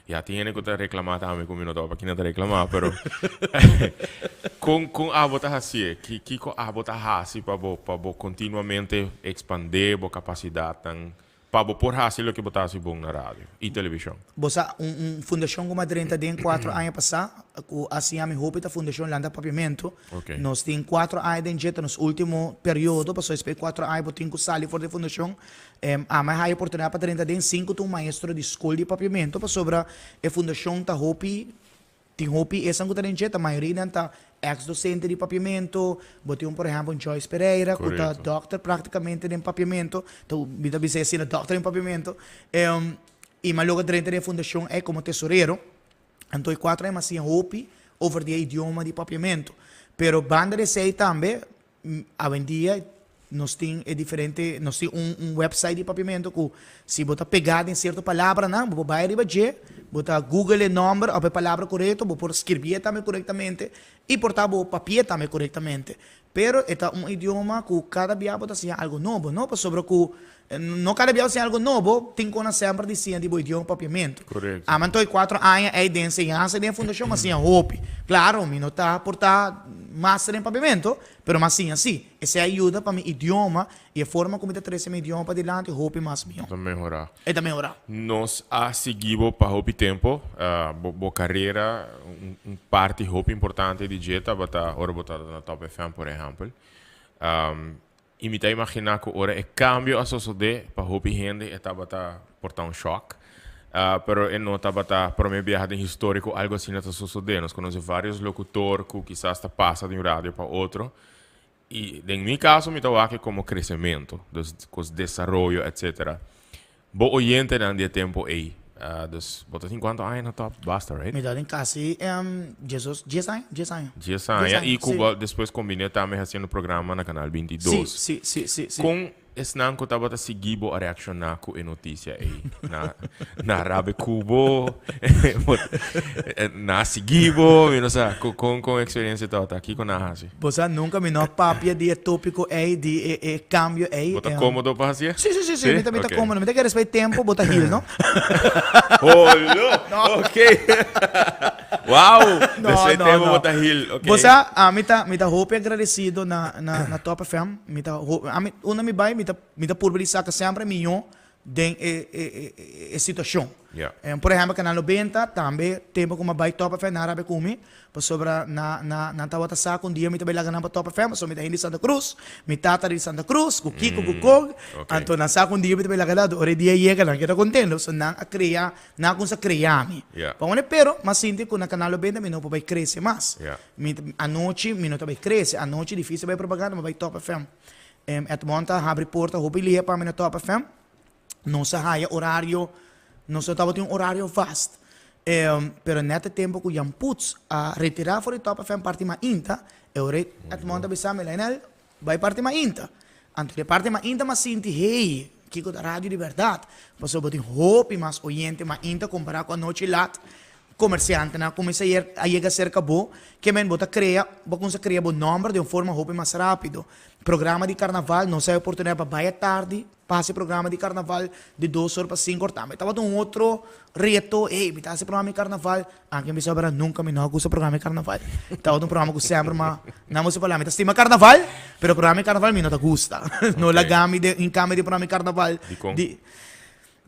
ya, tin hende ku ta reklamá tambe ku mi no ta wak pa kina ta reklamá, pero kon kon abo ta hasié? Ki kiko abo ta hasi pa bo pa bo kontinuamente ekspandé bo kapasidatnan Pa bo por hasi loke bo ta hasi bon na radio i televishon. Bo sa, un un fundashon ku mi a drenta den kuatro aña pasá, ku a siña mi hopi ta Fundashon Lanta Papiamentu. Nos tin kuatro aña den dje, ta nos último periodo, pasobra despues di kuatro aña bo tin ku sali for di e fundashon. Ami a haya oportunidat pa drenta den sin ku ta un maestro di skol di papiamentu, pasobra e fundashon ta hopi Tin hopi esan ku ta den dje, ta mayoria nan ta eks dosente di papiamentu. Bo tin un por ehèmpel un Joyce Pereira ku ta dòkter praktikamente den papiamentu, ta mi ta bisa asina dòkter den papiamentu. I mi a logra drenta den e fundashon ei komo tesorero. Anto e kuater aña mi a siña hopi over di e idioma di papiamentu. Pero banda di esei tambe Awendia nos tin e diferente, nos tin un un website di papiamento ku si bo ta pegá den sierto palabranan bo por bai riba dje, bo ta google e nòmber òf e palabra korekto, bo por skirbié tambe korektamente i por ta bo papié tambe korektamente. Pero e ta un idioma ku kada bia bo ta siña algu nobo, no? Pasobra ku no kada bia bo siña algu nobo, tin kona semper di siña di bo idioma papiamentu. Korekto. Ami anto e kuatro aña ei den enseñansa den e fundashon a siña hopi. Klaro, mi no ta por ta master den papiamentu, pero mi a siña sí. Esei a yuda pa mi idioma i e forma ku mi ta trese mi idioma padilanti hopi mas mihó. E ta mehorá. E ta mehorá. Nos a sigui bo pa hopi tempu. Bo bo karera, un un parti hopi importante di dje tabata ora bo tabata na Top FM, por ehèmpel. I mi ta imaginá ku ora e kambio a sosodé, pa hopi hende e tabata por ta un shòk. Pero e no tabata promé biaha den historia ku algu asina ta sosodé. Nos konosé vários lokutor ku kisas ta pasa di un radio pa otro. I den mi kaso mi ta wak e komo kresementu, dus kos desaroyo etsetera. Bo oyentenan di e tempo ei, dus bo ta tin kuantu aña na top? Basta, right? Mi ta tin kasi diesos, dies aña, dies aña. Dies aña, i ku bo despues kombiné tambe hasiendo programa na Kanal 22. Sí, sí, sí, sí, sí. Kon esnan ku tabata sigui bo a reakshoná ku e notisia ei? Na, na rabia ku bo? Na sigui bo? Mi no sa, kon, kon e eksperensia tabata? Kiko nan a hasi? Bo sa nunka mi no a papia di e tópiko ei, di e e kambio ei. Bo ta kómodo pa hasié? Sí, sí, sí, sí, mi ta mi ta kómodo. Mi ta kere spei tempu bo ta hil, no? Holo! Ok. Wow! No, Despues no, tempu no. bo ta hil, ok. Bo sa, ami ta mi ta hopi agradesido na na na Top FM. Mi ta ho ami unda mi bai mi ta mi ta purba di saka semper e mihó den e e e e situashon. Ja. Por ehempel Canal 90 tambe tempo ku mi a bai Top FM nan a rabia ku mi pasobra na na nan tabata sa ku un dia mi ta bai laga nan pa Top FM pasobra mi ta hende di Santa Cruz, mi tata di Santa Cruz ku Kiko ku Kog Ok. anto nan sa ku un dia mi ta bai laga nan ora e dia yega nan keda kontento so nan a krea nan a kumsa krea mi. Ja. Pa wende pero mi a sinti ku na Canal 90 mi no por bai krese mas. Ja. Mi anochi mi no ta bai krese anochi difisil bai propaganda mi a bai Top FM. Edmond a habri porta hopi lihe pa mi na Top FM. Nos a haya orario, nos no tabatin un orario vast. Pero net e tempo ku Jan Putz a retira for di Top FM parti mainta, e ora Edmond a bisa mi, Lionel, bai parti mainta. Anto di parti mainta mi a sinti, hey, kiko ta radio di bèrdat. Pasobra bo tin hopi mas oyente mainta kompará ku anochi lat. Komersiantenan a kuminsá a yega serka bo, ke men bo ta krea, bo a kuminsá krea bo nòmber den un forma hopi mas rápido. Programa di karnaval, nos a e oportunidat pa bai atardi, pa hasi programa di karnaval di dos or pa sinku or tambe. Tabata un otro reto, ey, mi ta hasi programa di karnaval. Anke mi bisa bera nunka mi no a gusta programa di karnaval. Tabata un programa ku semper ma nan bo sipa la mi ta stima karnaval, pero programa di karnaval mi no ta gusta. No laga mi den hinkami den programa di karnaval. Dikon? Di.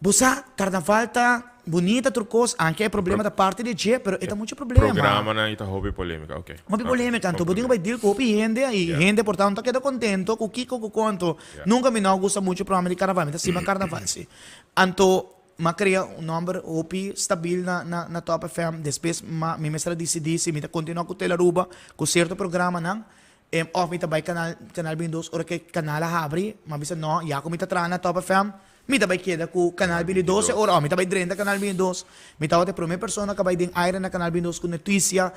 Bo sa, karnaval ta bunita tur kos, anke e problema ta parti di dje, pero e ta muchu problema. Programanan i ta hopi polémika, oke. Hopi polémika, anto bo tin ku bai deal ku hopi hende i hende por ta no ta keda kontento ku kiko ku kon, anto nunka mi no a gusta muchu programa di karnaval, mi ta stima karnaval si. Anto m'a krea un nòmber hopi stabil na na na Top FM, despues m'a mi mester a disidí si mi ta kontinuá ku Tele Aruba ku sierto programanan, òf mi ta bai kanal kanal 22, ora ku e kanal a habri, m'a bisa no, ya ku mi ta traha na Top FM, Mi ta bai keda ku Kanal 22 e ora, oh, mi ta bai drenta Kanal 22. Mi tabata e promé persona ku a bai den aire na Kanal 22 ku notisia.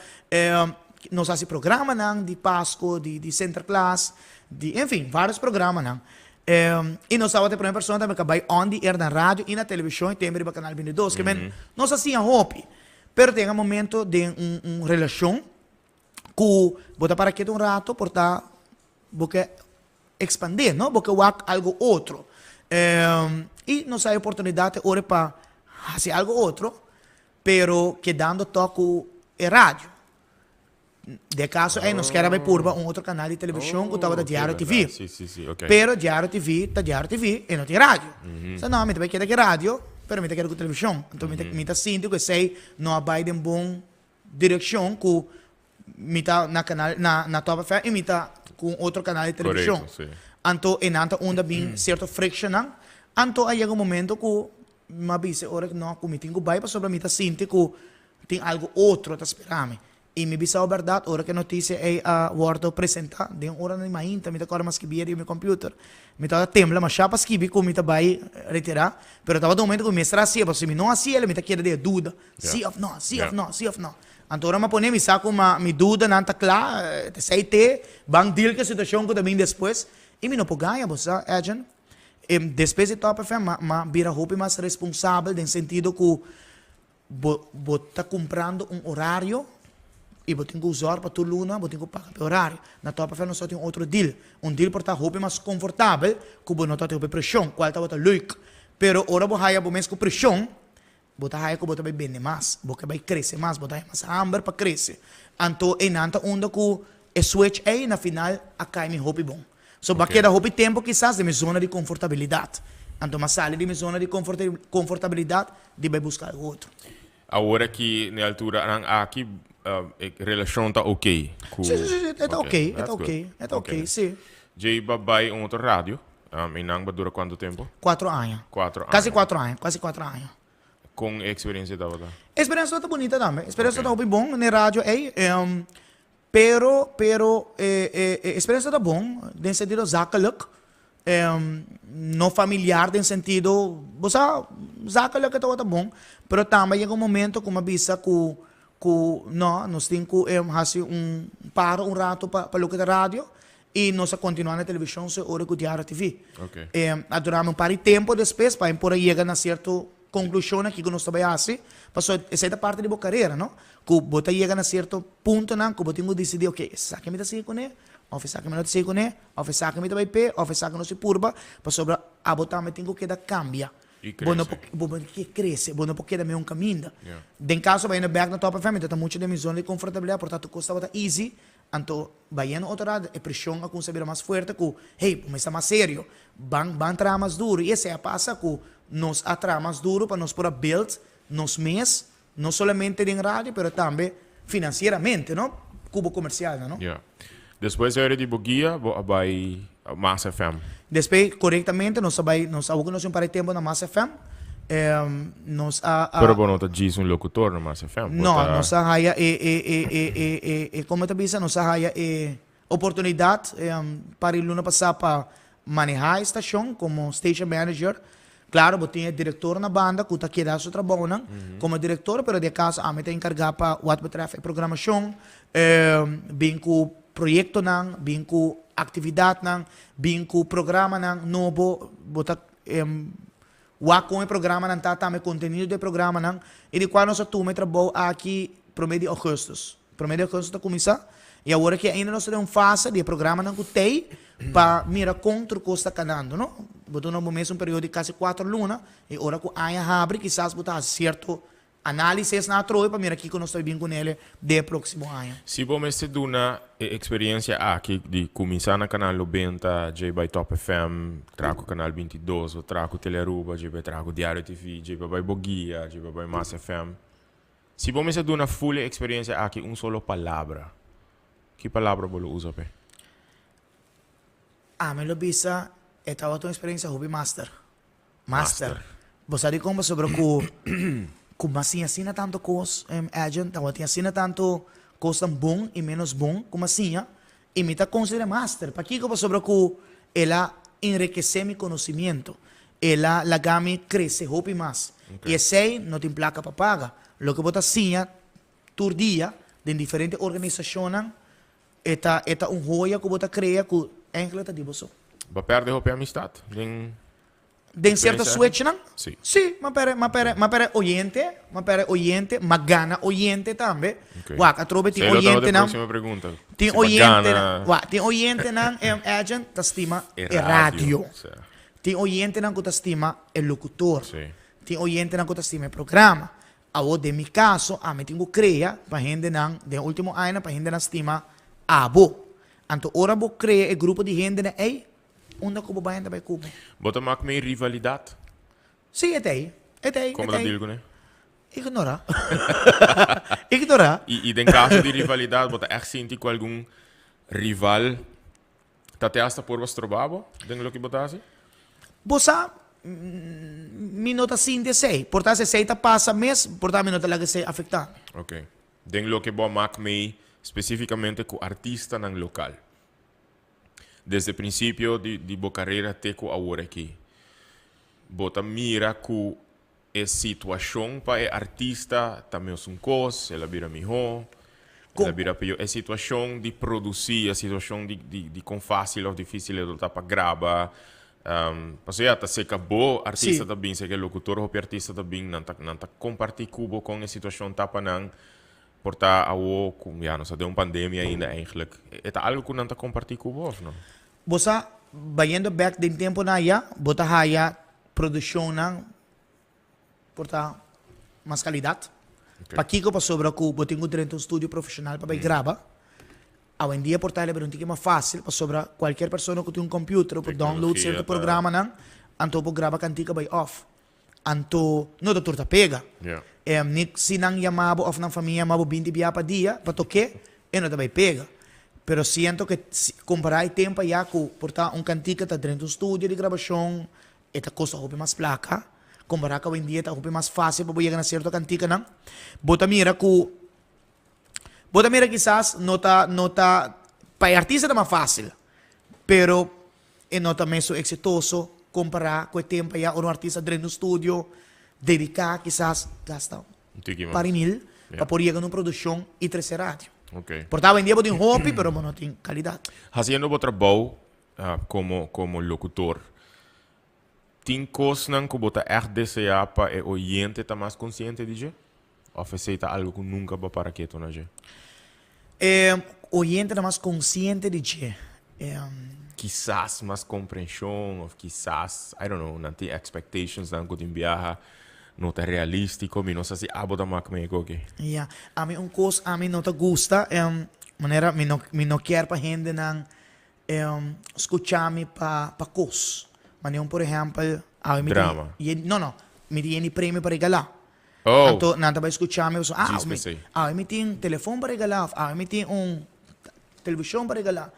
Nos a hasi programanan di Pasko, di di Sinterklaas, di, enfin, vários programanan. I nos tabata e promé persona tambe ku a bai on di air na radio i na televishon e tempu riba Kanal 22. Ke men, nos a siña hopi. Pero ta yega momento den un un relashon. Ku bo ta para ketu un rato por ta bo ke ekspandé, no? Bo ke wak algu otro. I nos a e oportunidat e ora pa hasi algu otro, pero kedando tòg ku e radio. Den kaso ei nos kier a bai purba un otro kanal di televishon ku tabata Diario TV. Pero Diario TV ta Diario TV, e no tin radio. So no, mi ta bai keda ku e radio, pero mi ta keda ku televishon. Anto mi ta mi ta sinti ku esei no a bai den bon direkshon ku mi ta na kanal na na Top FM i mi ta ku un otro kanal di televishon. Anto einan ta unda bin sierto frictionnan. Anto a yega un momento ku mi a bisa e ora no ku mi tin ku bai pasobra mi ta sinti ku tin algu otro ta spera mi. I mi bisa bo bèrdat, ora ku e notisia ei a wòrdu presentá, den oranan di mainta mi ta kòrda mi a skibi riba mi kòmpiuter. Mi tabata tembla mashá pa skibi ku mi ta bai retirá, pero tabata un momento ku mi mester hasié, pasobra si mi no hasié mi ta keda den e duda, sí òf nò, sí òf nò, sí òf nò. Anto ora mi a pone mi sa ku mi dudanan ta kla, ta esei te, ban deal ku e situashon ku ta bin despues, i mi no por gaña bo sa, Edjean. Despues di Top FM mi a bira hopi mas responsabel den sentido ku Bo bo ta kumprando un orario i bo tin ku zòrg pa tur luna bo tin ku paga pa e orario. Na Top FM nos ta tin un otro deal. Un deal por ta hopi mas konfortabel ku bo no ta tin hopi preshon, kual tabata leuk. Pero ora bo haya bo mes ku preshon, bo ta haya ku bo ta bai bende mas, bo ke bai krese mas, bo ta haya mas hamber pa krese. Anto einan ta unda ku e switch ei na final a kai mi hopi bon. So bo a keda hopi tempu kisas den mi zona di konfortabilidat. Anto mi a sali di mi zona di konfortabilidat di bai buska algu otro. Awor aki na e alturanan aki e relashon ta oké ku. Si, si, si, e ta oké, e ta oké, e ta oké, si. Djei bo a bai un otro radio i nan bo a dura kuantu tempu? Kuatro aña. Kuatro aña. Kasi kuatro aña, kasi kuatro aña. Kon e eksperensia tabata? E eksperensia tabata bunita tambe. E eksperensia tabata hopi bon na e radio ei. Pero, pero e e e experiencia ta bon den sentido zakelijk, no familiar den sentido, bo sa, zakelijk e tabata bon, pero tambe a yega un momento ku mi a bisa ku ku no, nos tin ku hasi un paro un rato pa pa loke ta radio i nos a kontinuá na televishon so e ora ku Diario TV. A dura mi un par di tempo despues pa mi por a yega na sierto Konklushonnan kiko nos ta bai hasi, pasobra esei ta parti di bo karera, no? Ku bo ta yega na sierto puntonan ku bo tin ku disidí, oke, esaki mi ta sigui kuné, òf esaki mi no ta sigui kuné, òf esaki mi ta bai p'e, òf esaki no si purba, pasobra abo tambe tin ku keda kambia. I Bo no krese. por, bo tin ke krese, bo no por keda meun kaminda. Den kaso bayendo bèk na Top FM, mi ta ta muchu den mi zona di konfortabilidat, por tanto kos tabata easy, Anto bayendo otro lado e presion a cuminsa bira mas fuerte cu, hey, bo mester mas serio, ban ban traha mas duro. Y esey a pasa cu nos a traha mas duro pa nos por a build nos mes, no solamente den radio pero tambe financieramente, no? Cu bo comercialnan, no? Ya. Despues ora di bo guia bo a bay Mas FM. Despues corectamente nos a bay, nos awor cu nos tin un par di tempo na Mas FM, nos a, a. Pero bo no ta djis un locutor na Mas FM, bo No, ta. nos a haya e, e, e, e, e, e, e, como ta bisa, nos a haya e oportunidad par di luna pasa pa maneha e stacion como station manager. Claro, bo tin e director na banda cu ta keda su trabounan como director, pero di e caso ami ta encarga pa wat betreft e programacion, bin cu proyectonan, bin cu actividadnan, bin cu programanan nobo, bo ta wak kon e programanan ta, tambe contenido di e programanan, y di cual nos a tuma e trabou aki prome di augustus. Prome di augustus ta cuminsa, y awor aki ainda nos ta den un fase di e programanan cu t'ey pa mira con tur cos ta canando, no? Bo duna bo mes un periodo di casi cuatro luna, y ora cu aña habri kisas bo ta haci cierto Análisis na atrobe pa mira kiko nos ta bin kunele den e próksimo aña. Si bo mester duna e eksperensia aki di kuminsá na Kanal Nobenta, djei bai Top FM, traha ku Kanal Bintidos, bo traha ku Telearuba, djei bai traha ku Diario TV, djei bai bai Boguia, djei bai bai Mas FM. Si bo mester duna ful e eksperensia aki un solo palabra, ki palabra bo lo usa p'e? Ami lo bisa e tabata un eksperensia hopi master. Master. Bo sa dikon pasobra ku ku mas siña asina tantu kos Edjean tabatin asina tantu kosnan bon i ménos bon ku mas siña i mi ta konsider'é master. Pakiko? Pasobra ku el a enrekesé mi konosimiento, el a laga mi krese hopi mas i esei no tin plaka pa paga. Loke bo ta siña tur dia den diferente organisashonnan e ta e ta un hoya ku bo ta krea ku enkele ta di bo so. Bo a pèrdè hopi amistat den. Den cierto switchnan? Sí. Sí, m'a perde, m'a perde, m'a perde oyente, m'a perde oyente, m'a gana oyente tambe. Ok. Wak, atrobe tin Esei lo tabata e oyentenan, próxima pregunta. tin Si bo oyentenan, gana wak, tin oyentenan, em, agent ta stima e e radio. radio. Sí. Tin oyentenan ku ta stima e locutor. Sí. Tin oyentenan ku ta stima e programa. Awor den mi kaso, ami tin ku krea pa hendenan, den ultimo añanan pa hendenan stima abo. Anto ora bo krea e grupo di hendenan ei, Unda ku bo bai nan ta bai ku bo. Bo ta mak mi rivalidat? Sí, e ta ei. E ta ei, e Komo ta ta ei. deal kuné? Ignorá. Ignorá. I, i den kaso di rivalidat, bo ta ègt sinti ku algun rival ta te asta por bo stroba bo den loke bo ta hasi? Bo sa, mi no ta sinti esei. Por ta si esei ta pasa mes, por ta mi no ta laga esei afektá mi. Oké. Den loke bo a mak mei spesífikamente ku artistanan lokal. Desde principio di di bo carera te cu awor aki, bo ta mira cu e situacion pa e artista ta mesun cos, el a bira miho, el a bira pio? E situacion di produci, e situacion di di di con facil of dificil e lo ta pa graba, pasobra ya ta seca bo artista ta bin, seca e locutor hopi artista ta bin, nan ta nan ta comparti cu bo con e situacion ta pa nan. Por ta awo ku ya nos ta den un pandemia ainda eigenlijk. E ta algo ku nan ta kompartí ku bo òf no? Bo sa, bayendo bèk den temponan aya, bo ta haya produkshonnan por ta mas kalidat. Pakiko? Pasobra ku bo tin ku drenta un studio profeshonal pa bai graba. Awendia por ta un tiki mas fásil pasobra kualkier persona ku tin un computer por download sierto programanan, anto por graba kantika bai òf. Anto no ta tur ta pega. Ni si nan yama bo of nan famia yama bo binti bia pa dia pa toke, e no ta bai pega. Pero siento ke kompara e tempo aya ku por ta un kantika ta drenta un studio di grabashon, e ta kosta hopi mas plaka. Kompara ku awendia ta hopi mas fasil pa bo yega na sierto kantikanan. Bo ta mira ku, bo ta mira kisas no ta no ta, pa e artista ta mas fasil, pero E no ta mesun eksitoso kompará ku e tempu ayá ora un artista drenta un studio, dediká kisas gasta un par di mil pa por yega na un produkshon i trese radio. Por ta awendia bo tin hopi pero bo no tin kalidat. Hasiendo bo trabou komo komo lokutor, tin kosnan ku bo ta ègt deseá pa e oyente ta mas konsiente di dje? Of esei ta algo ku nunka bo a para ketu na dje? E oyente ta mas konsiente di dje. Kisas mas komprenshon of kisas, I don't know, nan tin expectationsnan ku tin biaha no ta realístiko. Mi no sa si abo ta mak mee koki. Ya, ami un kos ami no ta gusta, manera mi no mi no kier pa hendenan skucha mi pa pa kos. Manera un por ehèmpel, awe mi tin Drama. no no, mi tin yeni premio pa regalá. Oh! Anto nan ta bai skucha mi pasobra, ah, Djis p'esei. awe mi tin telefon pa regalá òf awe mi tin un televishon pa regalá.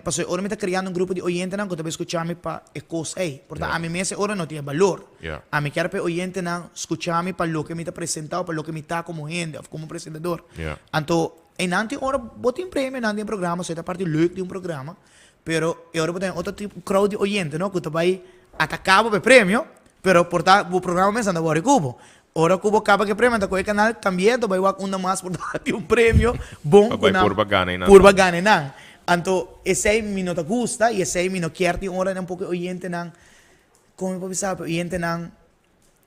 Pasobra e ora mi ta kreando un grupo di oyentenan ku ta bai skucha mi pa e kos ei. Por ta ami mes e ora no tin e balor. Ami kier pa e oyentenan skucha mi pa loke mi ta presentá òf pa loke mi ta komo hende òf komo presentador. Anto einan tin ora bo tin premio, nan tin programa, so e ta parti leuk di un programa. Pero e ora bo ta den otro tipo crowd di oyente no ku ta bai ataká bo pa e premio, pero por ta bo programa mes nan ta wòri ku bo. Ora ku bo kaba ku e premio nan ta kohe e kanal kambia ta bai wak unda mas por ta tin un premio bon Pa ku bai nan purba gana einan purba tambe. gana einan. Anto esei mi no ta gusta i esei mi no kier tin ora den poko e oyentenan, kon mi por bisa pa e oyentenan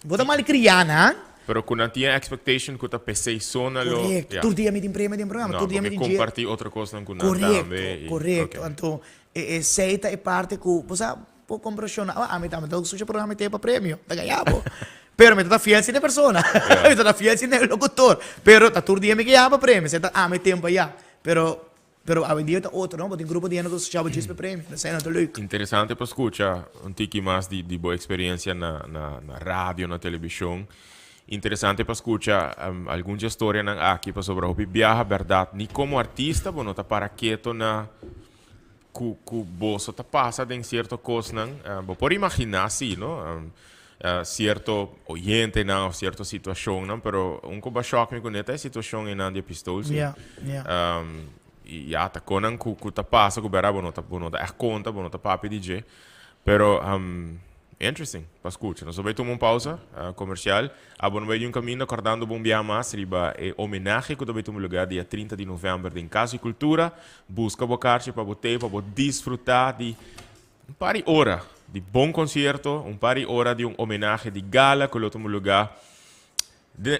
Bo ta malcriá nan. Pero cu nan tin e expectation cu ta pesey so na lo. Correcto. Ya. Tur dia mi tin premio den programa. No, Tur dia mi bo ke tin dje. comparti otro cosnan cu nan Correcto, tambe y correcto. ok. Anto e esey ta e parte cu bo sa bo comprenciona. Awa ami tambe ta scucha programa y te pa premio. Ta gaya bo. Pero mi ta ta fiel sin e persona. Ya. Mi ta ta fiel sin e locutor. Pero ta tur dia mi ke yama pa premio. Esey ta ami tempo aya. Pero Pero awendia ta otro, no? Bo tin grupo di hende ku ta scucha bo djis pa e premio. Esei no ta leuk. Interesante pa scucha un tiki mas di di bo experiencia na na na radio, na television. Interesante pa scucha algun dje storianan aki pasobra hopi biaha berdad ni como artista bo no ta para keto na cu cu boso ta pasa den cierto cosnan. Bo por imagina si, no? Cierto oyentenan of cierto situacionnan, pero un cu ba shock mi cune ta e situacion einan di e pistool si. Yeah, yeah. Y ya, ta conan cu cu ta pasa cu bera bo no ta bo no ta echt conta, bo no ta papia di dje. Pero interesting pa scucha. Nos a bay tuma un pausa comercial. Abo no bay di un caminda cordando bo un biaha mas riba e homenahe cu ta bay tuma lugar dia 30 di november den Cas di Cultura. Busca bo carchi pa bo tey pa bo disfruta di un par di ora. di bon concierto, un par di ora di un homenahe di gala cu lo tuma lugar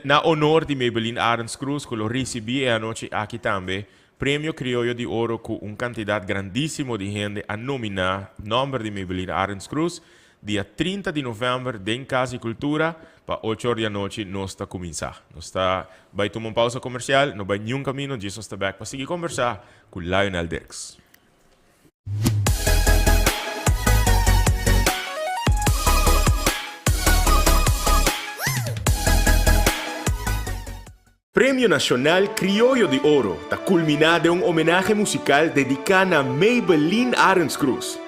na honor di Maybelline Arends Croes cu lo ricibi e anochi aki tambe Premio Crioyo di Oro cu un cantidad grandisimo di hende a nomina nomber di Maybelline Arends Croes. Dia 30 di november den Cas di Cultura pa ocho or di anochi nos ta cuminsa. Nos ta bay tuma un pausa comercial, no bay niun camino, djis nos ta bek pa sigui conversa cu Lionel Dirks. Premio Nacional Crioyo di Oro ta culmina den un homenahe musical dedica na Maybelline Arends Croes.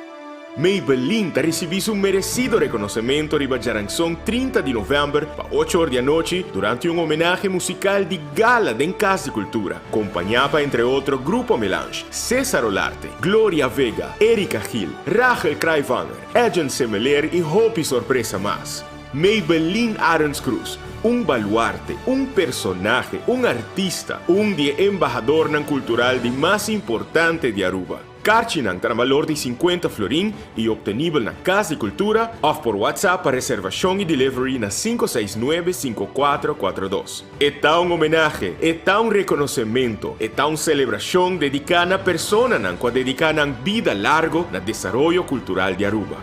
Maybelline ta ricibi su merecido reconocemento riba djaranson 30 di november pa ocho or di anochi durante un homenahe musical di gala den Cas di Cultura, compaña pa entre otro Grupo Melange, Cesar Olarte, Gloria Vega, Erika Gil, Rachel Kraaijvanger, Edjean Semeleer y hopi sorpresa mas. Maybelline Arends Croes, un baluarte, un personahe, un artista, un di e embahadornan cultural di mas importante di Aruba. Karchinan ta na balor di 50 florin y obtenibel na Cas di Cultura of por WhatsApp pa reservacion y delivery na 569 5442. E ta un homenahe, e ta un reconocemento, e ta un celebracion dedica na personanan cu a dedica nan bida largo na desaroyo cultural di Aruba.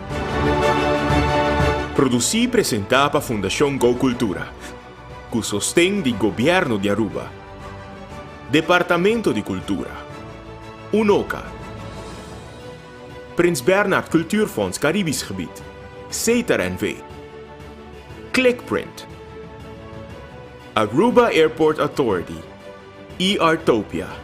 Produci y presenta pa Fundacion Go Cultura, cu sosten di Gobierno di Aruba, Departamento di Cultura, UNOCA, Prins Bernhard Cultuurfonds Caribisch Gebied, Setar NV, Clickprint, Aruba Airport Authority y Artopia.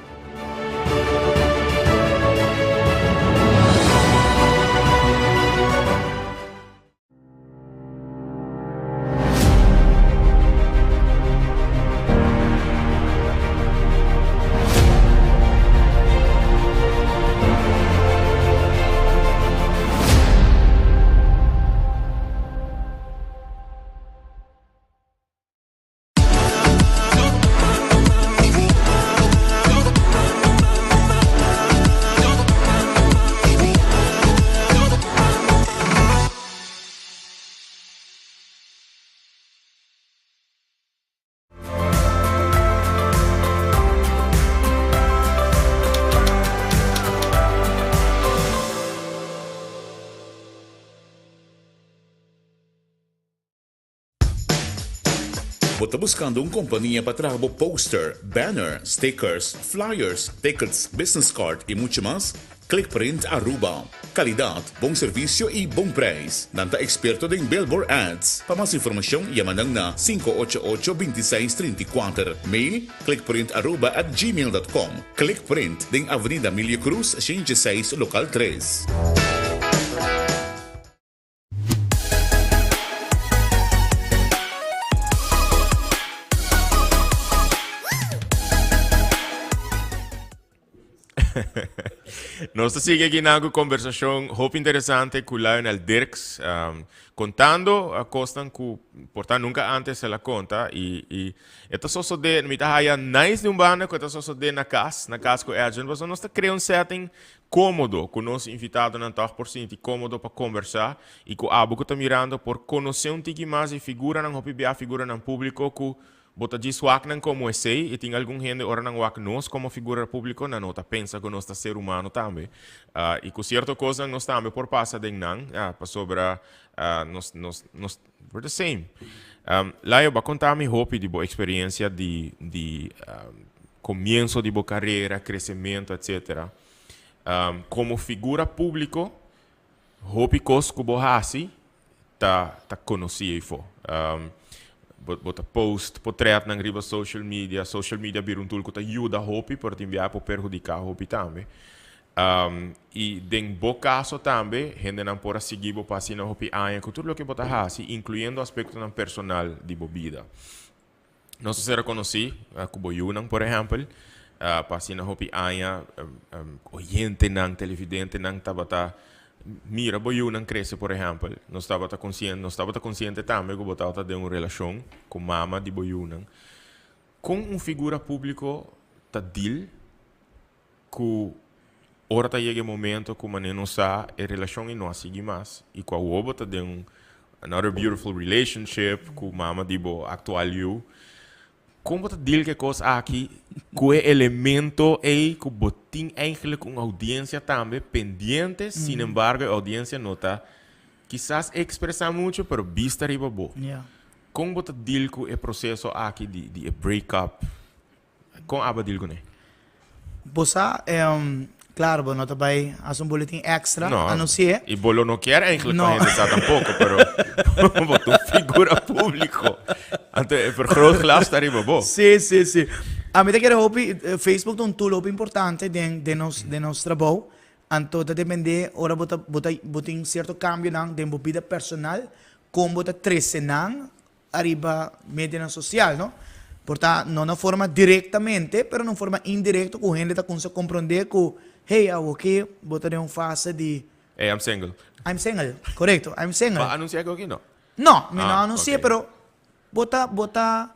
Bo ta buscando un compania pa traha bo poster, banner, stickers, flyers, tickets, business card y mucho mas? Clickprint Aruba. Calidad, bon servicio y bon prijs. Nan ta experto den billboard ads. Pa mas informacion yama nan na 588 26 34. Mail clickprintaruba@gmail.com. Clickprint den Avenida Emilio Cruz 106 local 3. Nos ta sigui aki nan ku konversashon hopi interesante ku Lionel Dirks, um, kontando a kosnan ku por ta nunka antes el a konta i i e ta sosodé, mi ta haya nice di un banda ku e ta sosodé na kas, na kas ku Edjean, pasobra nos ta krea un setting kómodo ku nos invitadonan tòg por sinti kómodo pa kombersá i ku abo ku ta mirando por konosé un tiki mas di figuranan hopi bia figuranan públiko ku Bo ta djis wak nan komo esei i tin algun hende ora nan wak nos komo figura públiko nan no ta pensa ku nos ta ser humano tambe. I ku sierto kosnan nos tambe por pasa den nan pasobra nos nos nos we're the same. Layo, bo a konta mi hopi di bo eksperensia di di komienso di bo karera, kresementu etsetera. Komo figura públiko hopi kos ku bo hasi ta ta konosí eifó. Bo bo ta post potretnan riba social media. Social media bira un tool ku ta yuda hopi, pero tin biaha por perhudiká hopi tambe. I den bo kaso tambe, hendenan por a sigui bo pa asina hopi aña ku tur loke bo ta hasi, inkluyendo aspektonan personal di bo bida. Nos a ser konosí ku bo yunan, por ehèmpel, pa asina hopi aña oyentenan, televidentenan tabata mira bo yunan krese, por ehèmpel. Nos tabata konsiente, nos tabata konsiente tambe ku bo tabata den un relashon ku mama di bo yunan. Kon un figura públiko ta dil ku Ora ta yega e momento ku manera nos sa e relashon ei no a sigui mas i ku awor bo ta den un another beautiful relationship ku mama di bo aktual yu. Kon bo ta deal ku e kos aki ku e elemento ei ku bo tin eigenlijk un audiencia tambe pendiente, sin embargo e audiencia no ta kisas expresa mucho pero bista riba bo. Kon bo ta deal ku e proseso aki di e break up? Kon abo a deal kuné? Bo sa, claro, bo no ta bai haci un boletin extra, No, anuncié. y bo lo no kier eigenlijk No. pa hende sa tampoco, pero bo ta un figura publico. Anto e vergrootglas ta riba bo. Sí, sí, sí. Ami ta kere hopi, Facebook ta un tool hopi importante den, den nos, den nos trabou. Anto ta depende ora bo ta, bo ta, bo tin cierto cambionan den bo bida personal, con bo ta trece nan ariba medianan social, no? Por ta no na forma directamente, pero na un forma indirecto cu hende ta cuminsa comprende cu, hey, awoki bo ta den un fase di. Hey, I'm single. I'm single, corecto, I'm single. Bo a anuncia cu aki no? No, mi no a anuncia, pero bo ta, bo ta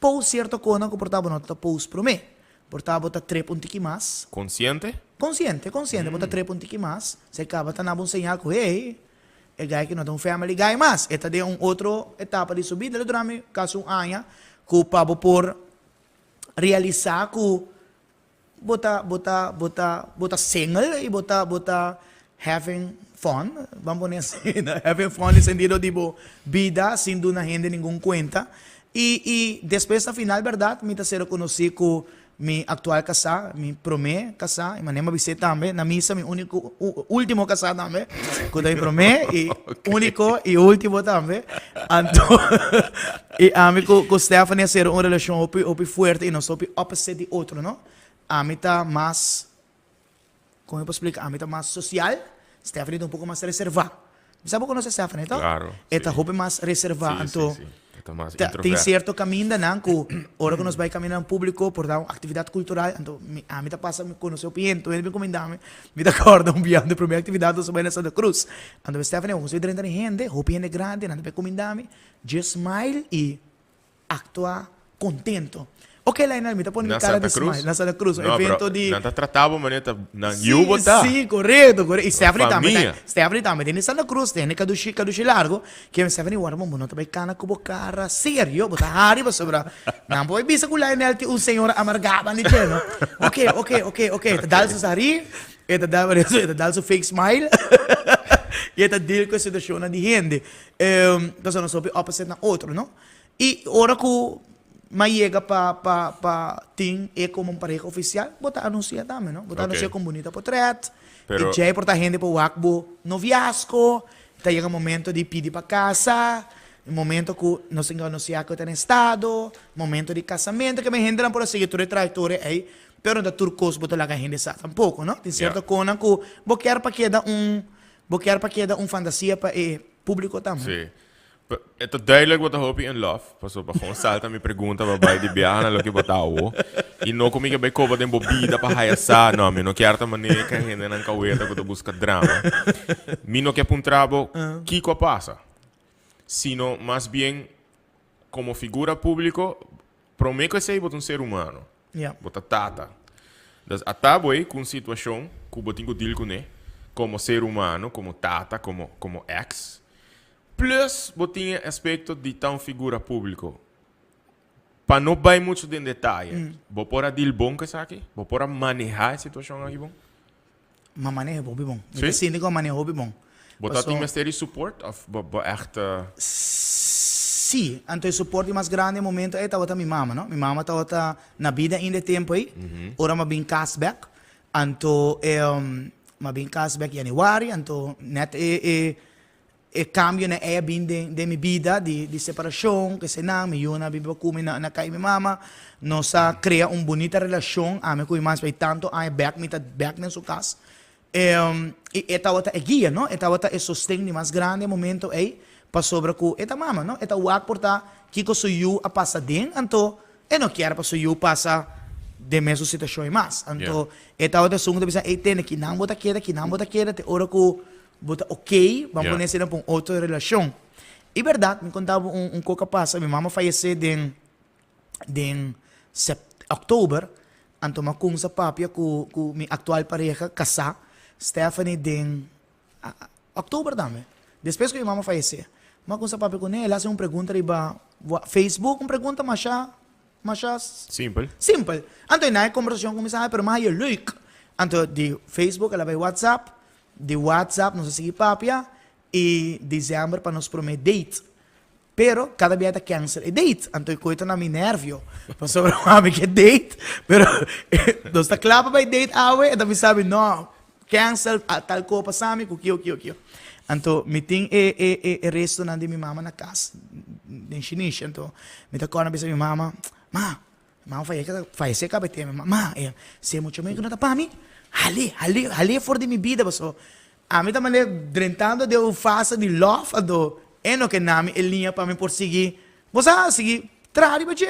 post cierto cosnan cu por ta bo no ta post prome. Por ta bo ta trep un tiki mas. Consciente? Consciente, consciente, bo ta trep un tiki mas. Si caba ta naba un señal cu, hey, E guy ki no ta un family guy mas, e ta den un otro etapa di su bida. Lo dura mi casi un aña cu pa bo por realisa cu bo ta, bo ta, bo ta, bo ta single y bo ta, bo ta having fun, ban pone asina, having fun den sentido di bo bida sin duna hende ningun cuenta. Y, y despues na final berdad mi ta ser reconoci cu Mi aktual kasá, mi promé kasá, i manera mi a bis'é tambe na misa, mi úniko, último kasá tambe, ku ta mi promé i úniko i último tambe. Anto, i ami ku ku Stephanie a sera un relashon hopi hopi fuerte i nos ta hopi opposite di otro, no. Ami ta mas. Kon mi por splika? Ami ta mas sosial, Stephanie ta un poko mas reservá. Mi sa bo konosé Stephanie, to? Claro, E ta sí. hopi mas reservá, Sí, anto sí, sí. E ta mas ta tin introvert. sierto kamindanan ku ora ku nos bai kaminda na públiko por ta un aktividat kultural, anto mi ami ta pasa mi konosé hopi hende, tur hende bin kumindá mi. Mi ta kòrda un biaha di promé aktividat nos a bai na Santa Cruz. Anto mi Stephanie a kuminsá drenta den hende, hopi hende grandi, nan ta bai kumindá mi, dje smile i Actua contento. Ok Lionel, mi ta pone mi Na cara Santa di Cruz? smile. Na Santa Cruz, un No, pero evento di... nan ta trata bo manera ta nan Sí, yu bo ta. sí, correcto, correcto. Y Stephanie tambe ta, Famia. Stephanie tambe tin di Santa Cruz, tin kadushi, kadushi largo. Ke Stephanie warda bo, bo no ta bai cana cu bo cara serio, bo ta hari pasobra nan por bai bisa cu Lionel tin un señora amargá banda di dje, no? Ok, ok, ok, ok. E ta dal su sari, e ta dal, e ta dal su fake smile y e ta deal cu e situacionnan di hende. Pasobra nos hopi opposite na otro, no? I ora ku m'a yega pa pa pa tin e komo un pareha ofisial, bo ta anunsiá tambe, no? Bo ta anunsiá ku un bunita potrèt, i djei por ta hende por wak bo noviasgo, ta yega momento di pidi pa kasa, momento ku nos tin ku anunsiá ku ta na estado, momento di kasamentu, ke men hendenan por a sigui tur e trayektoria ei, pero no ta tur kos bo ta laga hende sa tampoko, no? Tin sierto konan ku bo kier pa keda un, bo kier pa keda un fantasia pa e públiko tambe. Sí. E ta duidelijk bo ta hopi in love, pasobra gewoon salta mi pregunta pa bai di biaha na loke bo ta awo. I no ku mi ke bai koba den bo bida pa haya sa, no, mi no kier ta manera ke hendenan kaweta ku ta buska drama. Mi no ke puntra bo kiko a pasa, sino mas bien komo figura públiko, promé ku esei bo ta un ser humano. Bo ta tata. Dus ata bo ei ku un situashon ku bo tin ku deal kuné komo ser humano, komo tata, komo komo ex. Plus bo tin e aspekto di ta un figura públiko. Pa no bai muchu den detaye, bo por a deal bon ku esaki? Bo por a manehá e situashon aki bon? M'a maneha hopi bon. Mi ta sinti ku a maneha hopi bon. Bo ta tin mester di support of bo bo echt. Sí, anto e support di mas grandi e momento ei tabata mi mama, no? Mi mama tabata na bida ainda e tempo ei, ora m'a bin kas bek. Anto m'a bin kas bek januari, anto net e e E kambionan ei a bin den den mi bida di di separashon, kesenan, mi yunan a biba ku mi na na kai mi mama. Nos a krea un bunita relashon, ami ku mi mama esei tantu aña bèk mi ta bèk den su kas. I e tabata e guia, no? E tabata e sosten di mas grandi e momento ei, pasobra ku e ta mama, no? E ta wak por ta kiko su yu a pasa den, anto e no kier pa su yu pasa den mesun situashon ei mas. Anto e tabata esun ku ta bisa, ey tende, kinan bo ta keda, kinan bo ta keda, te ora ku Bo ta ok, ban pone esei pa un otro relashon. I bèrdat, mi konta bo un kos ku a pasa, mi mama fayesé den den sèp òktober, Anto m'a kumsa papia ku ku mi aktual pareha, kasá, Stephanie den òktober tambe. Despues ku mi mama fayesé. M'a kumsa papia kuné, el a hasi un pregunta riba Facebook, un pregunta masha masha Simpel. Simpel. Anto e na e kombersashon kuminsá haña, pero m'a haña leuk. Anto di Facebook el a bai WhatsApp, di WhatsApp nos a sigui papia i desèmber pa nos promé date. Pero cada bia ta cancel e date, anto e koe ta na mi nervio, pasobra ami ke date, pero nos ta kla pa bai date awe, e ta bisa mi no, cancel, tal ko pasa mi ku kio kio kio. Anto mi tin e e e e restonan di mi mama na kas den shinishi, anto mi ta kòrda bisa mi mama, ma, mama fayesé kaba e tema, ma, si e mucha muhé ku no ta pa mi, hal'é, hal'é, hal'é for di mi bida pasobra Ami ta manera drentando den un fase di lòf, anto e no ke na mi e liña pa mi por sigui, bo sa, sigui traha riba dje.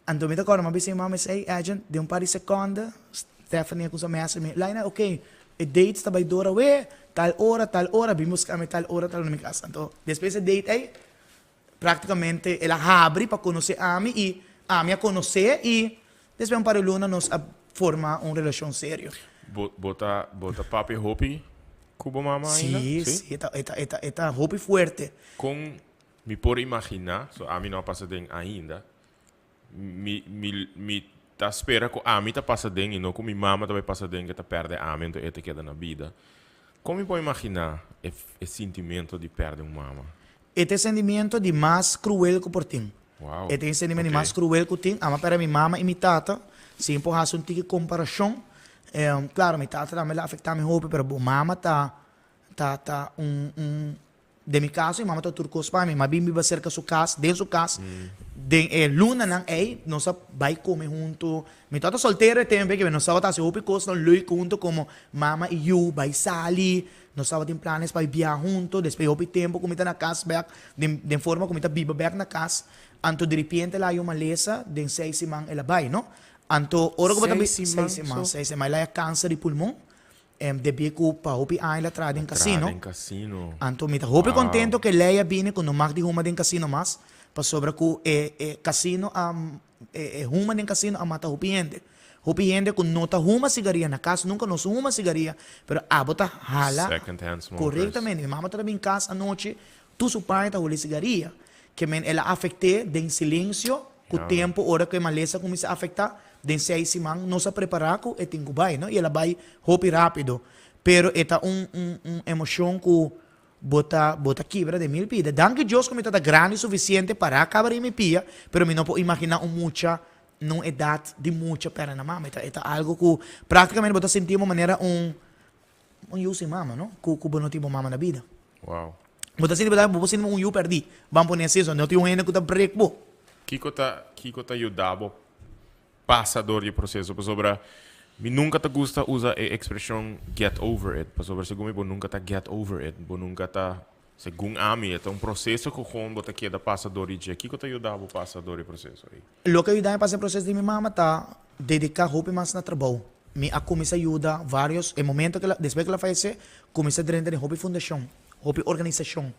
Anto mi ta kòrda mi a bisa mi mama esei, Edjean, den un par di sekònde, Stephanie a kusa mèsè mi, Laina, oke, e date ta bai dor awe, tal ora, tal ora, bin buska mi tal ora, tal ora na mi kas. Anto despues e date ei, Práktikamente el a habri pa konosé ami i ami a konosé i despues un par di luna nos a forma un relashon serio. Bo bo ta bo ta papia hopi ku bo mama ainda? Sí, sí, e ta e ta e ta e ta hopi fuerte. Kon mi por imaginá, so ami no a pasa den ainda, Mi, mi, mi ta spera ku ami ta pasa den i no ku mi mama ta bai pasa den ke ta pèrdè ami anto e ta keda na bida. Kon mi por imaginá e, e sintimento di pèrdè un mama? E ta e sentimiento di mas kruel ku por tin. Wow. E ta e sentimiento di Oké. mas kruel ku tin. Ami a pèrdè mi mama i mi tata. Si mi por hasi un tiki komparashon, klaro mi tata tambe lo afektá mi hopi, pero bo mama ta, ta, ta un, un Den mi kaso mi mama ta tur kos pa mi. Mi a bin biba serka su kas, den su kas. Den e lunanan ei nos a bai kome huntu. Mi tabata soltero e tempu ei, nos tabata hasi hopi kosnan leuk huntu komo mama i yu, bai sali. Nos tabatin planes pa bai biaha huntu. Despues hopi tempu ku mi ta na kas bèk, den den forma ku mi ta biba bèk na kas. Anto diripiente el a haña un malesa, den seis siman el a bai, no. Anto ora ku bo ta Seis siman seis siman, so? seis siman. El a haña kanser di pulmon. Debí ku pa hopi aña el a traha den A traha kasino. den kasino. Anto mi ta hopi Wow. kontento ku e lei a bini ku no mag di huma den kasino mas, pasobra ku e e kasino a e e huma den kasino a mata hopi hende. Hopi hende ku no ta huma sigaria na kas nunka nos huma sigaria, pero abo ta hala Second hand smokers. korektamente. Mi mama ta bin kas anochi, tur su paña ta huli sigaria. Ke men el a afekt'é den silensio ku Ya. tempu ora ku e malesa kuminsá afektá, den seis siman nos a prepará ku e tin ku bai, no? I el a bai hopi rápido. Pero e ta un un un emoshon ku bo ta bo ta kibra den mil pida. Danki Dios ku mi ta ta grandi sufisiente para kaba riba mi pia, pero mi no por imaginá un mucha na un edat di mucha pèrdè nan mama. E ta e ta algu ku práktikamente bo ta sinti bo manera un Un yu sin mama, no? Ku ku bo no tin bo mama na bida. Wow. Bo ta sinti bo ta bo por sinti un yu pèrdí. Ban pone así, so no tin un hende ku ta brek bo. Kiko ta kiko ta yuda bo pasa dor di e proseso? Pasobra mi nunka ta gusta usa e ekspreshon get over it, pasobra segun mi bo nunka ta get over it, bo nunka ta segun ami e ta un proseso ku gewoon bo ta keda pasa dor di dje. Kiko ta yuda bo pasa dor di e proseso ei? Loke a yuda mi pasa e proseso di mi mama ta dediká hopi mas na trabou. Mi a kuminsá yuda vários, e momento ku el a, despues ku el a fayesé, kuminsá drenta den hopi fundashon, hopi organisashon,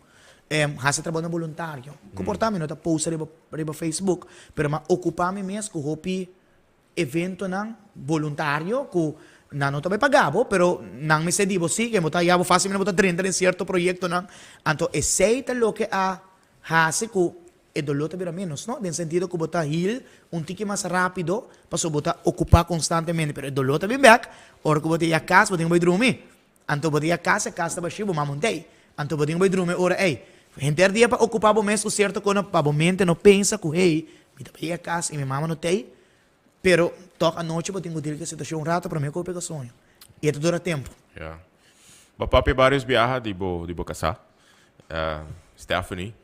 hasi trabounan boluntario. Ku por ta mi no ta post riba riba Facebook, pero mi a okupá mi mes ku hopi eventonan boluntario ku nan no ta bai paga bo, pero nan mester di bo si, ke bo ta haya bo fásilmente bo ta drenta den sierto proyektonan. Anto esei ta loke a hasi ku E doló ta bira ménos, no? Den sentido ku bo ta heal un tiki mas rápido, pasobra bo ta okupá konstantemente. Pero e doló ta bin bèk ora ku bo ta yega kas, bo tin ku bai drumi. Anto bo ta yega kas, e kas ta bashí, bo mama un tei. Anto bo tin ku bai drumi e ora ei. Henter dia pa okupá bo mes ku sierto kos pa bo mente no pensa ku, hey, mi ta bai yega kas i mi mama no tei. Pero tòg anochi bo tin ku deal ku e situashon un rato promé ku bo pega soño. I e ta dura tempu. Ya. Bo papia bários biaha di bo di bo kasá, Stephanie.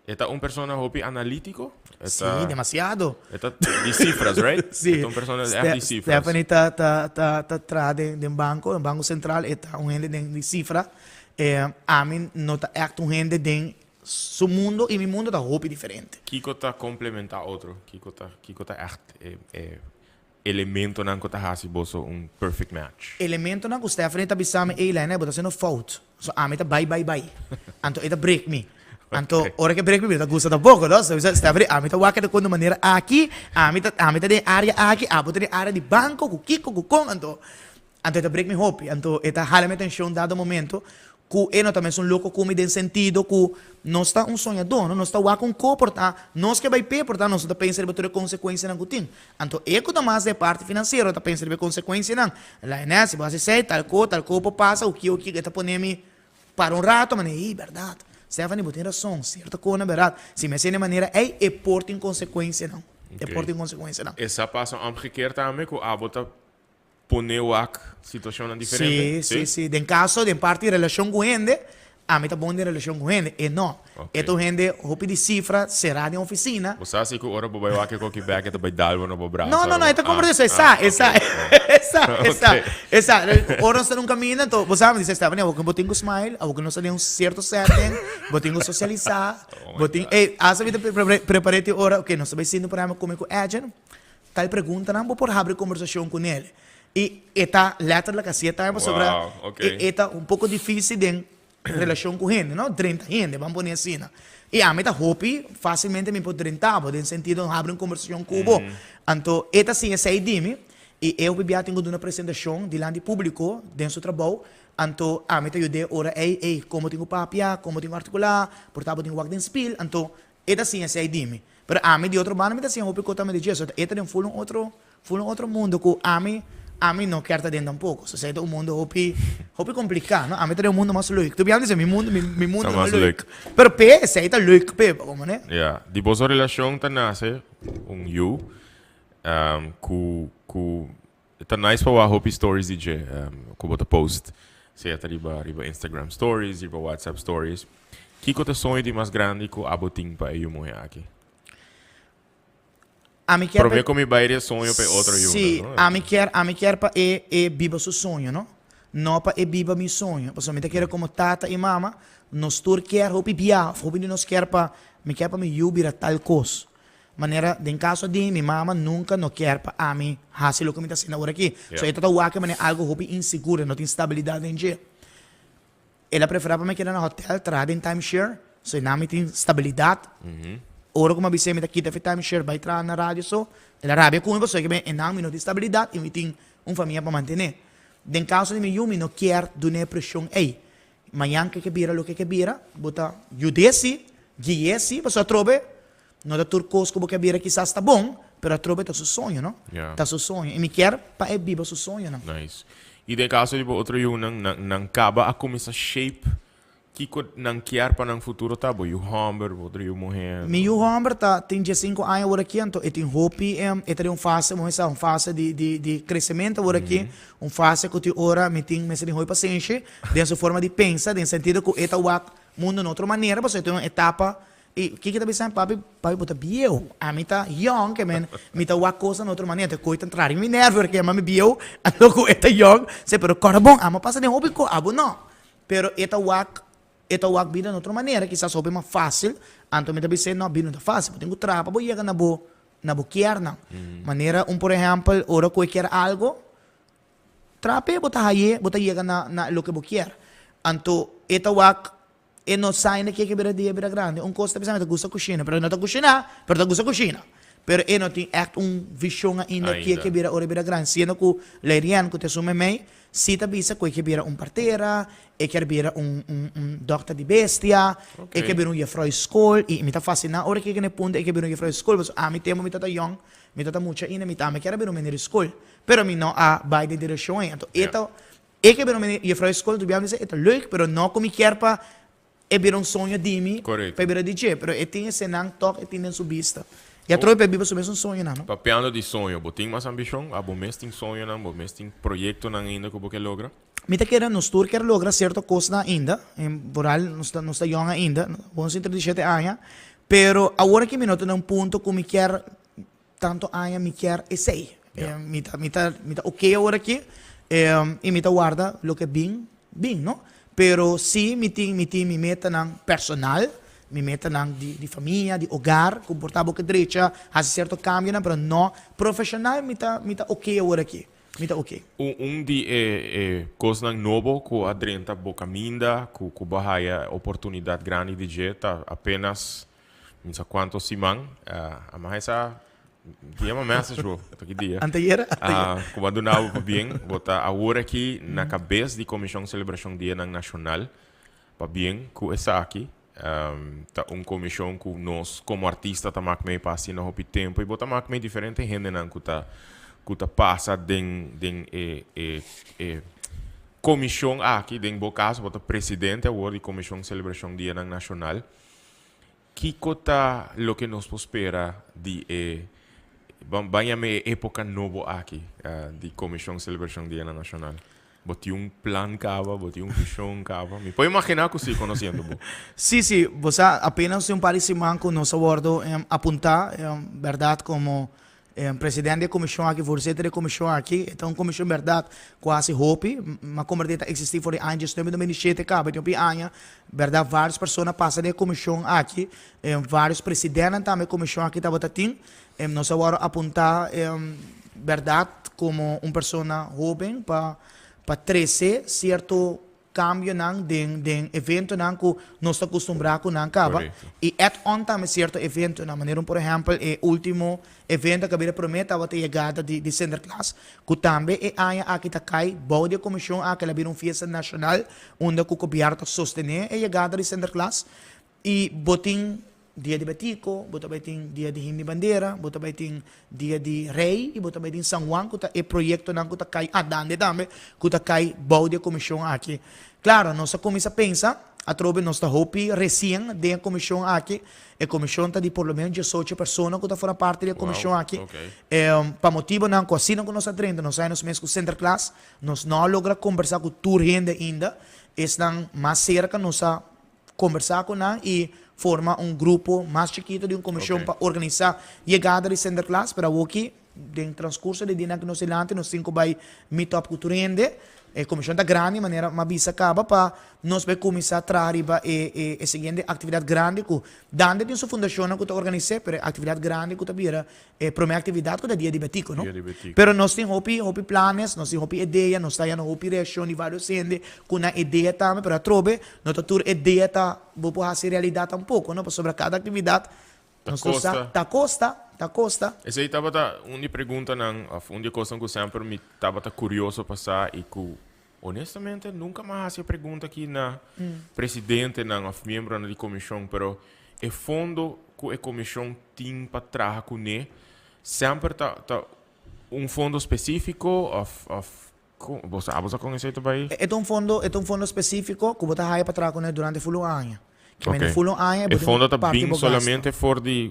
E ta un persona hopi analítiko. E Sí, ta, demasiado. e ta di sifras, right? Sí. E ta un persona echt di sifras. Stephanie ta, ta, ta, ta traha den, den banko, den Banko Sentral. E ta un hende den di sifra. Eh, ami no ta echt un hende den su mundo i mi mundo ta hopi diferente. Kiko ta komplementá otro? Kiko ta, kiko ta echt e, e elementonan ku ta hasi boso un perfect match? Elementonan ku Stephanie ta bisa mi, ey Lene, bo ta hasiendo fout. So ami ta bai, bai, bai. Anto e ta break mi. Anto ora ke break mi mi no ta gusta tampoco no. So mi bisa Stephanie ami ta wak e di manera aki, ami ta ami ta den e area aki, abo ta den e area di banco ku kiko ku kon anto anto e ta break mi hopi anto e ta hala mi atencion dado momento ku e no ta mesun loko ku mi den sentido ku nos ta un soñadó no, nos ta wak un ko por ta nos ke bai p'e por ta nos no ta pensa riba tur e konsekuensianan ku tin. Anto e ku ta mas den e parti finansiero ta pensa riba e konsekuensianan. Lionel si bo hasi esei tal ko tal ko por pasa o ki o ki e ta pone mi Para un rato, mane, ey, berdad. Stephanie, bo tin rason. Cierto cona, berdad. Si mi hacié den manera ey, e por tin consecuencianan. E por tin consecuencianan. E sa pasa omgekeerd tambe cu abo ta pone wak situacionnan diferente? Sí, sí, sí. Den caso, den parti di relacion cu hende, ami ta bon den relacion cu hende. E no. E ta un hende hopi di cifra, cera den oficina. Bo sa si cu ora bo bay wak e koki bek e ta bay dal bo na bo brasa? No, no, no, e ta comprende eso. E sa, e sa, e sa, e sa, e sa. Ora nos ta den un caminda, anto bo sa, mi dice, Stephanie, awor cu bo tin cu smile, awor cu nos ta den un cierto setting, bo tin cu socialisa, bo tin, ey, hasta mi ta prepare tin ora, ok, nos ta bay sinta por ehempel come cu Edjean, tal preguntanan bo por habri conversacion cu nel. Y e ta letterlijk haci e time pasobra e ta un poco dificil den relashon ku hende, no? Drenta hende, ban pone asina. I ami ta hopi, fásilmente mi por drenta bo, den sentido habri un kombersashon ku bo. Anto e ta siña esei di mi, i e hopi bia tin ku duna presentashon dilanti públiko den su trabou, anto ami ta yud'é ora ei, ei, komo tin ku papia, komo tin ku artikulá, por ta bo tin ku wak den spil, anto E ta siña esei di mi. Pero ami di otro banda mi ta siña hopi kos tambe di dje. So e ta den ful un otro, ful un otro mundo ku ami, ami no kier ta den tampoco. So esei ta un mundo hopi, hopi kompliká, no? Ami ta den un mundo mas leuk. Tur biaha mi ta bisa mi mundo, mi, mi mundo ta mas leuk. Pero p'e esei ta leuk p'e, pa komo ne? Ya. Di boso relashon ta nase un yu, ku, ku Ta nice pa wak hopi stories di dje ku bo ta post, sea ta riba riba Instagram stories, riba WhatsApp stories. Kiko ta e soño di mas grandi ku abo tin pa e yu muhé aki? Ami kier pa Promé ku mi bai di e soño pa e otro yunan, Sí, no? ami kier ami kier pa e e biba su soño, no? No pa e biba mi soño. Pasobra mi ta kere komo tata i mama, nos tur kier hopi bia òf hopi di nos kier pa mi kier pa mi yu bira tal kos. Manera den caso di mi mama nunca no kier pa ami haci loke mi ta haciendo awor aki. So e ta ta wak manera algo hopi inseguro, e no tin stabilidad den dje. El a prefera pa mi keda na hotel traha den time share, so na mi tin stabilidad. Ora cu mi a bis'e mi ta kita fi time share bay traha na radio so, el a rabia cu mi pasobra ke enan mi no tin stabilidad y mi tin un famia pa mantene. Den caso di mi yu mi no kier dun'e presion ey. Mañan ke ke bira loke ke bira, bo ta yud'e si, gui'e si, pasobra atrobe No ta tur kos ku bo ke bira kisas ta bon, pero atrobe ta su soño, no? Ya. Ta su soño. I mi kier pa e biba su soñonan. Nice. I den kaso di bo otro yunan, nan, nan kaba a kuminsá shape kiko nan kier pa nan futuro ta? Bo yu hòmber, bo otro yu muhé? Mi yu hòmber ta tin diesinku aña awor aki, anto e tin hopi, e ta den un fase, bo mester sa, un fase di, di, di kresementu awor aki, un fase ku tin ora mi tin mester tin hopi pasenshi den su forma di pensa, den sentido ku e ta wak mundu na otro manera, pasobra e ta den un etapa I kiko ta bisa mi, Papi, papi bo ta bieu, ami ta yong, ke men mi ta wak kos na otro manera, te koi ta entra riba mi nervio ora ke yama mi bieu, anto ku e ta yong, se pero kòrda bon, amo a pasa den hopi kos, abo no, pero e ta wak, e ta wak bida na otro manera, kisas hopi mas fásil, anto mi ta bis'é, no, bida no ta fásil, bo tin ku traha pa bo yega na bo, na bo kiernan, manera un por ehèmpel, ora ku e kier algo, traha p'e, bo ta haye, bo ta yega na na loke bo kier, anto e ta wak E no sa ainda ke ke bira dia bira grandi. Un kos ta bisa mi ta gusta kushina, pero e no ta kushiná, pero ta gusta kushina. Pero e no tin ègt un vishon ainda ke ke bira ora e bira grandi. Siendo ku Leirian ku ta esun meimei si ta bisa ku e ke bira un partera, e kier bira un un un dòkter di bestia, e ke bira un jefrou di skol. I mi ta fasiná ora ke na e punto e ke bira un jefrou di skol, pasobra ami tempu mi ta ta yòn, mi ta ta mucha ainda, mi tambe kier a bira un meneer di skol. Pero mi no a bai den direkshon ei. Anto e ta E ke bira un juffrouw di skol, tu bia mi bisa e ta leuk, pero no ku mi kier pa e bira un soño di mi pa e bira di dje, pero e tin esenan tòg e tin den su bista. I atrobe pa e biba su mesun soñonan, no? Papiando di soño, bo tin mas ambishon? Abo mes tin soñonan, bo mes tin proyektonan ainda ku bo ke logra? Mi ta kere nos tur kier logra sierto kosnan ainda, en vooral nos ta nos ta yòn ainda, bo nos tin 37 aña, pero awor aki mi no ta na un punto ku mi kier Tanto aña mi kier esey. Mi ta, mi ta, mi ta ok awor aki y mi ta warda loke bin, bin, no? Pero si mi tin, mi tin mi metanan personal, mi metanan di, di famia, di hogar, cu por ta bo ke drecha, haci cierto cambionan, pero no profesional mi ta, mi ta ok awor aki. Mi ta ok. Un un di e e kosnan nobo ku a drenta bo kaminda ku ku bo a haya oportunidat grandi di dje ta apenas mi sa kuantu siman a mi a haya sa dia mi a message bo ta ki dia Anteayer anteayer. ku bo a duna bo pabien bo ta awor aki na kabes di Komishon Selebrashon Dianan Nashonal pabien ku esaki. Ta un komishon ku nos komo artista ta mak mee pa asina hopi tempu i bo ta mak mee diferente hendenan ku ta ku ta pasa den den e e e komishon aki. Den bo kaso bo ta presidente awor di Komishon Selebrashon Dianan Nashonal. Kiko ta loke nos por spera di e ban ban yama e epoka nobo aki di Komishon Selebrashon Dianan Nashonal? Bo tin un plan caba, bo tin un vision caba. Mi por imagina cu si, conociendo bo. Sí, sí. Bo sa, apenas un par di siman cu nos a wordo apunta, berdad, como presidente di e comision aki, voorzitter di e comision aki. E ta un comision berdad cu a haci hopi. M'a comberti e ta existi for di aña diesnuebe 2007 caba, e tin hopi aña. Berdad, varios persona a pasa den e comision aki. Varios presidentenan tambe e comision aki tabata tin. Nos a wòrdu apuntá bèrdat komo un persona hóben pa pa trese sierto kambionan den den eventonan ku nos ta kustumbrá ku nan kaba i add on tambe sierto eventonan manera un por ehèmpel e último evento ku a bira promé tabata e yegada di di Sinterklaas ku tambe e aña aki ta kai bou di e komishon aki el a bira un fiesta nashonal unda ku gobièrnu ta sostené e yegada di Sinterklaas i bo tin Dia di Betico, bo ta bai tin Dia di Himno y Bandera, bo ta bai tin Dia di Rey y bo ta bai tin San Juan cu ta e proyectonan cu ta cay, ah Dande tambe, cu ta cay bou di e comision aki. Claro, nos a cuminsa pensa, atrobe nos ta hopi recien den e comision aki, e comision ta di por lo menos diesocho persona cu ta forma parti di e comision aki, pa motibonan cu asina cu nos a drenta nos a haña nos mes cu Sinterklaas, nos no a logra combersa cu tur hende ainda, esnan mas cerca nos a Kombersá ku nan i forma un grupo mas chikito di un komishon pa organisá yegada di Sinterklaas, pero awoki den transkurso di dianan ku nos dilanti nos tin ku bai meet up ku tur hende. E komishon ta grandi manera mi a bisa kaba pa nos bai kuminsá traha riba e e siguiente aktividat grandi ku Dande tin su fundashonnan ku ta organis'é, pero e aktividat grandi ku ta bira E prome actividad cu ta Dia di Betico, no? Dia di Betico. Pero nos tin hopi, hopi planes, nos tin hopi idea, nos ta hayando hopi reaccion di varios hende cu nan idea tambe, pero atrobe no ta tur idea ta bo por haci realidad tampoco, no? Pasobra cada actividad Ta nos tur sa costa. ta costa, ta costa. Esey tabata un di e preguntanan of un di e cosnan cu semper mi tabata curioso pa sa y cu honestamente nunca mi a haci e pregunta aki na presidentenan of miembronan di comision, pero e fondo cu e comision tin pa traha cuné semper ta ta un fondo specifico of of con bo sa bo sa con esey ta bay? E ta un fondo e ta un fondo specifico cu bo ta haya pa traha cuné durante full un aña. Ke mende Ok. full un aña E bo tin fondo ta parti bin bo gasto. solamente for di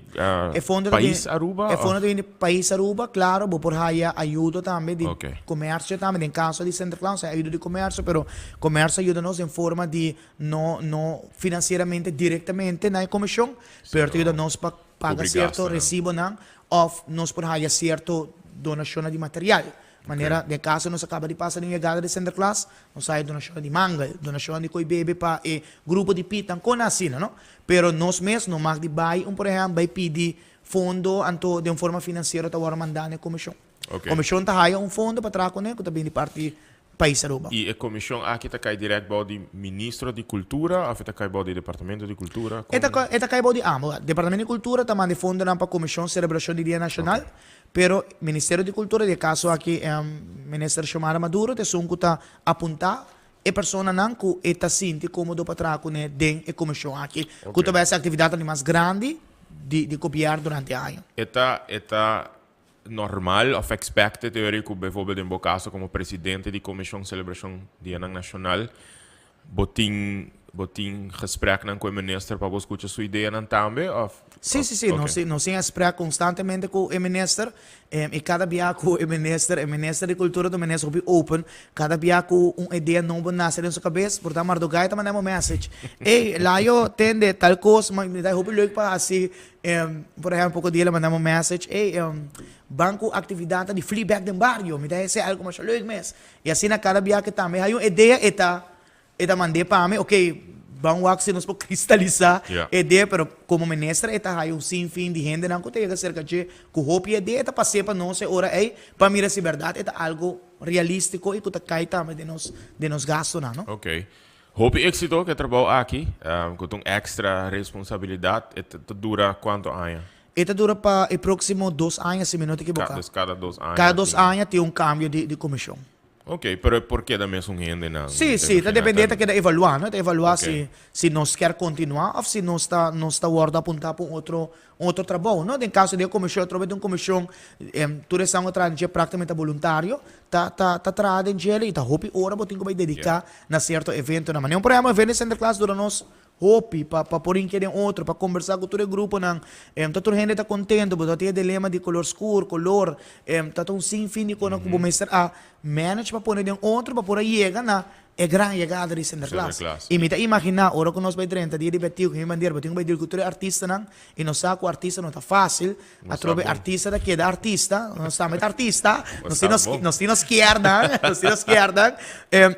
E fondo ta bin pais Aruba e fondo of? ta bin di pais Aruba, claro bo por haya ayudo tambe di Ok. comercio tambe den caso di Sinterklaas hay ayudo di comercio pero comercio a yuda nos den forma di No no financieramente directamente na e comision, pero ta yuda nos pa paga Cubri cierto gastonan. recibonan of nos por haya cierto donacionnan di material. Manera den caso nos a caba di pasa den yegada di Sinterklaas, nos a haya donacionnan di mangel, donacionnan di coy bebe pa e grupo di pitan, con asina no. Pero nos mes no mag di bay un por ehempel bay pidi fondo anto den forma financiero ta worde manda na e comision. Ok. Comision ta haya un fondo pa traha cune cu ta bini di parti pais Aruba. Y e comision aki ta cay direct bao di Ministro di Cultura of e ta cay bao di Departamento di Cultura? E ta e ta cay bao di ambos. Departamento di Cultura ta manda e fondonan pa Comision Celebracion di Dia Nacional, pero Ministerio di Cultura, di e caso aki Minister Xiomara Maduro ta esun cu ta apunta e personanan cu e ta sinti comodo pa traha cune den e comision aki, cu ta bay haci actividadnan di mas grandi di di gobierno durante e aña. E ta e ta normal of expected e ora cu bijvoorbeeld den bo caso como presidente di Comision Celebracion Dianan Nacional bo tin bo tin gespreknan cu e minister pa bo scucha su ideanan tambe of Sí, sí, sí, nos tin nos tin gesprek constantemente cu e minister y cada bia cu e minister e minister di cultura ta un minister hopi open cada bia cu un idea nobo nace den su cabes por ta Mardogai ta manda mi un message ey Layo tende tal cos mi ta hopi leuk pa haci Por ehempel, poko dia el a manda mi un message, ey, ban ku aktividatnan di fleabag den bario, mi ta hesé algu masha leuk mes. I asina kada bia ke tambe hay un idea e ta e ta mand'é pa mi, ok, Ban wak si nos por kristalisá e idea, pero komo minister e ta haya un sinfin di hendenan ku ta yega serka dje ku hopi idea ta pas'é pa nos e ora ei pa mira si bèrdat e ta algu realístiko i ku ta kai tambe den nos den nos gastunan, no? Oké. Hopi éksito ku e trabou aki, ku ta un èkstra responsabilidat. E ta dura kuantu aña? E ta dura pa e próksimo dos aña si mi no ta ekiboká. Dus kada dos aña Kada dos aña tin un kambio di komishon. Ok, pero e por keda mesun hendenan? Sí, sí, ta depende, ta keda evaluá, no? Ta evaluá si si nos kier kontinuá òf si nos ta nos ta wòrdu apuntá pa un otro un otro trabou, no? Den kaso di e komishon atrobe ta un komishon tur esnan ku a traha den dje práktikamente ta boluntario, ta ta ta traha den djele i ta hopi ora bo tin ku bai dediká na sierto eventonan. Manera por ehèmpel evento di Sinterklaas dura nos Hopi, pa pa por hinkia den otro, pa kombersá ku tur e gruponan. Ta tur hende ta kontento, bo ta tin e dilema di kolor skur, kolor, ta ta un sinfin di kosnan ku bo mester a manage pa pone den otro pa por a yega na e gran yegada di Sinterklaas. I mi ta imaginá ora ku nos bai drenta dia di Betico ku mi bandera, bo tin ku bai deal ku tur e artistanan i nos sa ku artista no ta fásil, Atrobe artista ta keda artista, nos tambe ta artista, nos tin nos, nos tin nos kiernan, nos tin nos kiernan.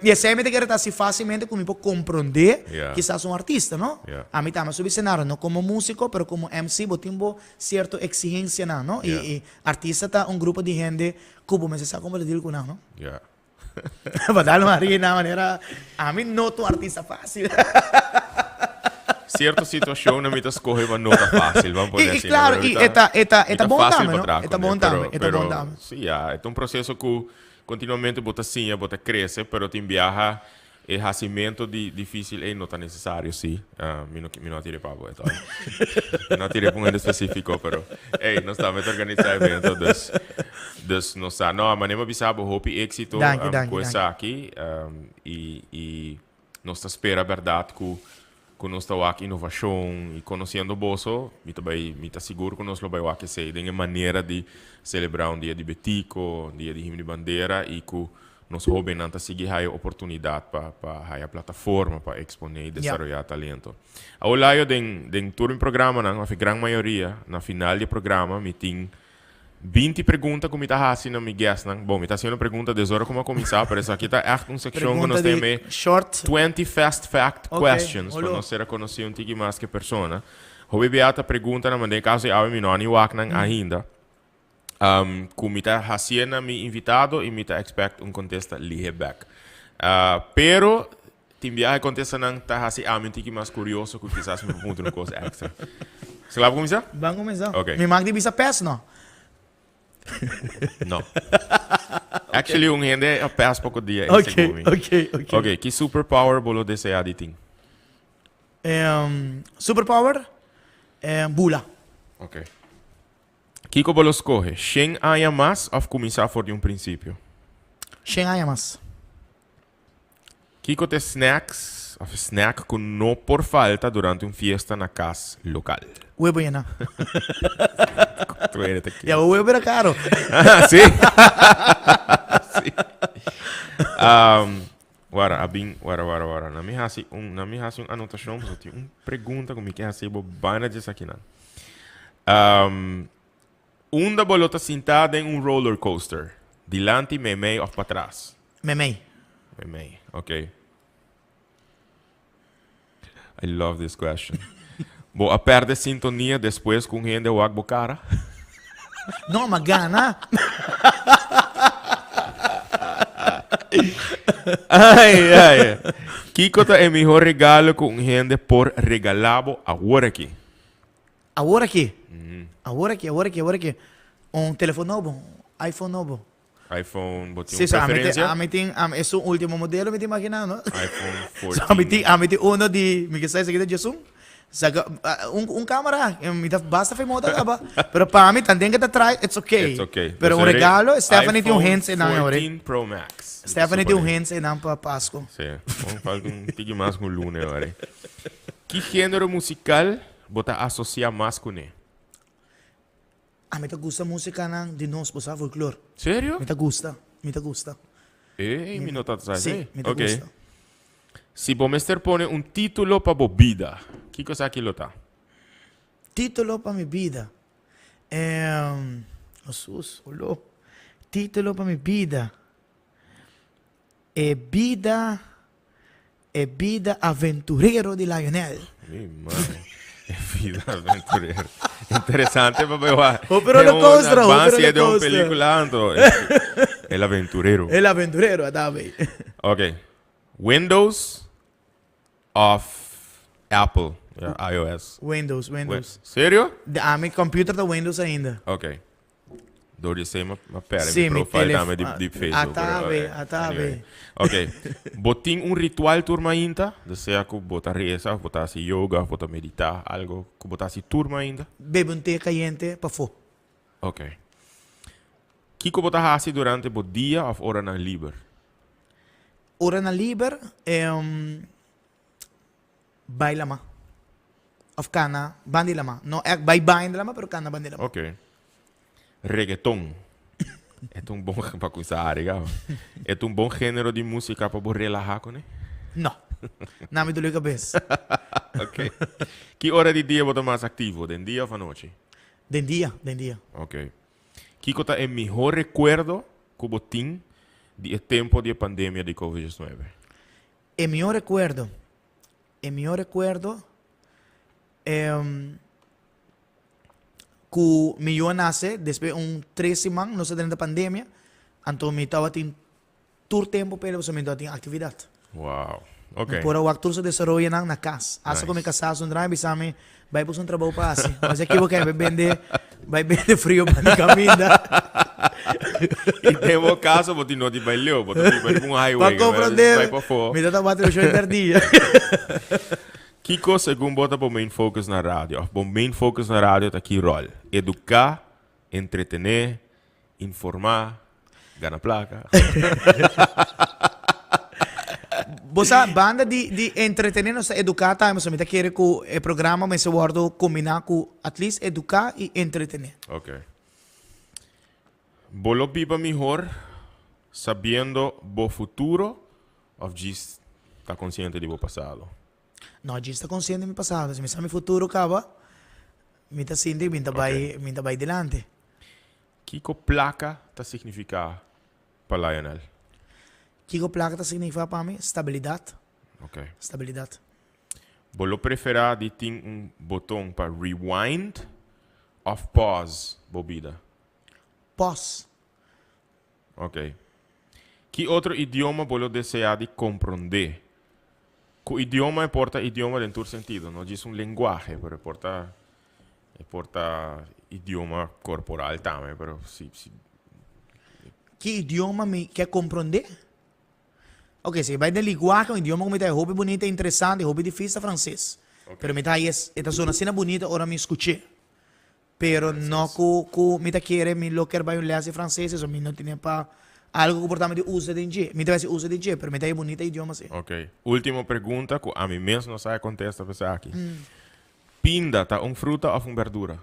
I esei mi ta kere ta hasi fásilmente ku mi por komprondé kisas un artista, no? Ami tambe a subi senario, no komo músiko, pero komo MC bo tin bo sierto eksigensianan, no? I artista ta un grupo di hende ku bo mester sa kon bo ta deal ku nan, no? Pa dal Marina manera ami no ta un artista fácil. Cierto situacion mi ta scoge pa no ta fácil, vamos poner Y, y así. claro, Pero y eta, eta, eta ta bon fácil tambe, pa no? traha Eta con bon pero, tambe, eta bon pero tambe. sí, ya, e ta un proceso cu continuamente bo ta siña, bo ta crece, pero tin biaha E hacimento di dificil ey no ta necesario, sí. Mi no, mi no a tira e pa bo, e Mi no a tira e pa un hende specifico, pero ey, nos tambe ta organisa evento, dus, dus nos sa. No, manera mi a bisa bo, hopi exito Danki, danki, cu danki. esaki, y, y nos ta spera berdad cu, cu nos ta wak innovacion y conociendo boso, mi ta bay, mi ta sigur cu nos lo bay wak esey den e manera di celebra un dia di Betico, un dia di Himno di Bandera y cu Nos hóbennan ta sigui haya oportunidat pa pa haya plataforma pa eksponé i desaroyá talento. Awor Layo, den den tur mi programanan, òf e gran mayoria, na final di e programa mi tin 20 pregunta ku mi ta hasi na mi guestnan. Bon, mi ta hasiendo pregunta desde ora ku mi a kuminsá, pero esaki ta ègt un sekshon ku Pregunta nos ta di yam'é short. 20 fast fact Ok, questions, pa holo. nos ser a konosí un tiki mas ku e persona. Hopi bia ta preguntanan, ma den e kaso di awe mi no a ni wak nan ainda. Um, ku mi ta hasié na mi invitado i mi ta expect un kontesta lihe bek. Uh, pero tin biaha e kontestanan ta hasi ami un tiki mas kurioso ku kisas mi por puntra un kos extra. Sa kla pa kuminsá? Ban kuminsá. Ok. Mi mag di bisa pes no? No. Actually un hende a pes poko dia Ok, segun mi. ok, ok. Ok, ki superpower bo lo deseá di tin? Um, superpower? Um, bula. Ok. Kiko bo lo skohe, shen aña mas òf kuminsá for di un prinsipio? Shen aña mas. Kiko ta e snacks òf e snack ku no por falta durante un fiesta na kas lokal? Webo yená. Tu hende ta kere. Ya bo webo era karo. Sí. Sí. Um, wara, a bin, wara, wara, wara. Na mi hasi un, na mi hasi un anotashon, pasobra tin un pregunta ku mi ke hasi bo banda dje esakinan. Um, unda bo lo ta sintá den un roller coaster? Dilanti, meimei of patras? Meimei. Meimei, ok. I love this question. Bo a perde sintonia despues ku un hende a wak bo kara? No, ma gana. Ai, ai. Kiko ta e mihó regalo ku un hende por regalá bo awor aki? Awor aki, awor aki, awor aki, awor aki, un telefon nobo, iPhone nobo. iPhone, bo tin Sí, un so ami tin, preferencia? ami tin, ami, esun ultimo modelo mi ta imagina, no? iPhone So ami 14. tin, ami tin uno di, mi ke sa esaki ta djesun, saka un, un camera, mi ta basta fe moda kaba, pero pa mi tanten ke ta trae, it's okay. It's okay. Pero Dus un eri regalo, Stephanie tin un iPhone hens einan ahora. 14 Pro Max. Mi ta Stephanie tin un supone. hens einan pa Pasco. Sí, bon, falta un tiki mas ku un luna ahora. Ki género musical bo ta asosiá mas kuné? Ami ta gusta músikanan di nos, bo sa, folklor. Serio? Mi ta gusta, mi ta gusta. Ey, mi no tabata sa Sí, esei. mi ta Ok. gusta. Si bo mester pone un título pa bo bida, kiko esaki lo ta? Título pa mi bida. Ehm, Hesus, olo. Título pa mi bida. E bida. E bida aventurero di Lionel. Mi mami. E bida aventurero. Interesante pa bay wak. Hopi roller coaster, hopi Van roller siete un coaster. pelicula anto. El aventurero. El aventurero, ata bay. Ok. Windows of Apple, ja, iOS. Windows, Windows. Serio? De, ami computer ta Windows ainda. Ok. Door di esei m'a perde Sí, mi mi profile telef- tambe di, di Facebook. Ata pero, be, eh, ata anyway. be. Ok. Bo tin un ritual tur mainta? Dus sea ku bo ta reza, of bo ta hasi yoga, of bo ta medita, algo ku bo ta hasi tur mainta? Bebe un te kayente pafó. Ok. Kiko bo ta hasi durante bo dia of oranan liber? Oranan liber, em, bai lama. Of kana banda di lama. No echt bai baña di lama, pero kana banda di lama. Ok. Reggaeton. E ta un bon, pa cuminsa ari gaba. E ta un bon genero di musica pa bo relaha cune? No. Na mi doli cabes. Ok. Ki ora di dia bo ta mas activo, den dia of anochi? Den dia, den dia. Ok. Kiko ta e mihó rekuerdo ku bo tin di e tempu di e pandemia di Covid diesnuebe? E mihó rekuerdo, e mihó rekuerdo ku mi yu a nase despues un tres siman nos a drenta pandemia, anto mi tabatin Tur tempu p'e pasobra mi no tin aktividat. Wow. Ok. Mi por a wak tur su desaroyonan na kas. Asta ku mi Nice. kasá zundra mi bisa mi, bai buska un trabou pa hasi. Mi bisa kibo ke bai bende, bai bende frio pa mi kaminda. I den bo kaso bo tin no di bai leu, bo ta biba riba un Pa highway, ke bai komprondé, bai pafó. mi ta tabata televishon henter dia. Kiko segun bo ta bo main focus na radio? Of bo main focus na radio ta ki ròl? Eduká, entretené, Informá, gana plaka. Bo sa, banda di di entretené nos ta eduká tambe, pasobra mi ta kere ku e programa mester wòrdu kombiná ku at least eduká i entretené. Ok. Bo lo biba mihor sabiendo bo futuro òf djis ta konsiente di bo pasado? No, djis ta konsiente di mi pasado. Si mi sa mi futuro kaba, mi ta sinti mi ta bai mi ta bai dilanti. Kiko plaka ta signifiká pa Lionel? Kiko plaka ta signifiká pa mi? Stabilidat. Ok. Stabilidat. Bo lo preferá di tin un boton pa rewind òf pause bo bida? Pause. Ok. Ki otro idioma bo lo deseá di komprondé? Ku idioma e por ta idioma den tur sentido, no djis un lenguahe, pero e por ta e por ta idioma korporal tambe, pero si si. Ki idioma mi ke komprondé? Ok, si e bai den liguahe, un idioma ku mi ta hopi bunita, interesante, hopi difísil ta franses. Pero mi ta haña e ta sona asina bunita ora mi skuch'é. Pero no cu cu mi ta kere mi lo kier bay un les di frances eso mi no tene pa algo cu por ta mi di usa den dje. Mi ta bay si usa den dje pero mi ta e bunita idioma si. Ok. Ultimo pregunta cu ami mes no sa e contesta pa esaki. Pinda ta un fruta of un berdura?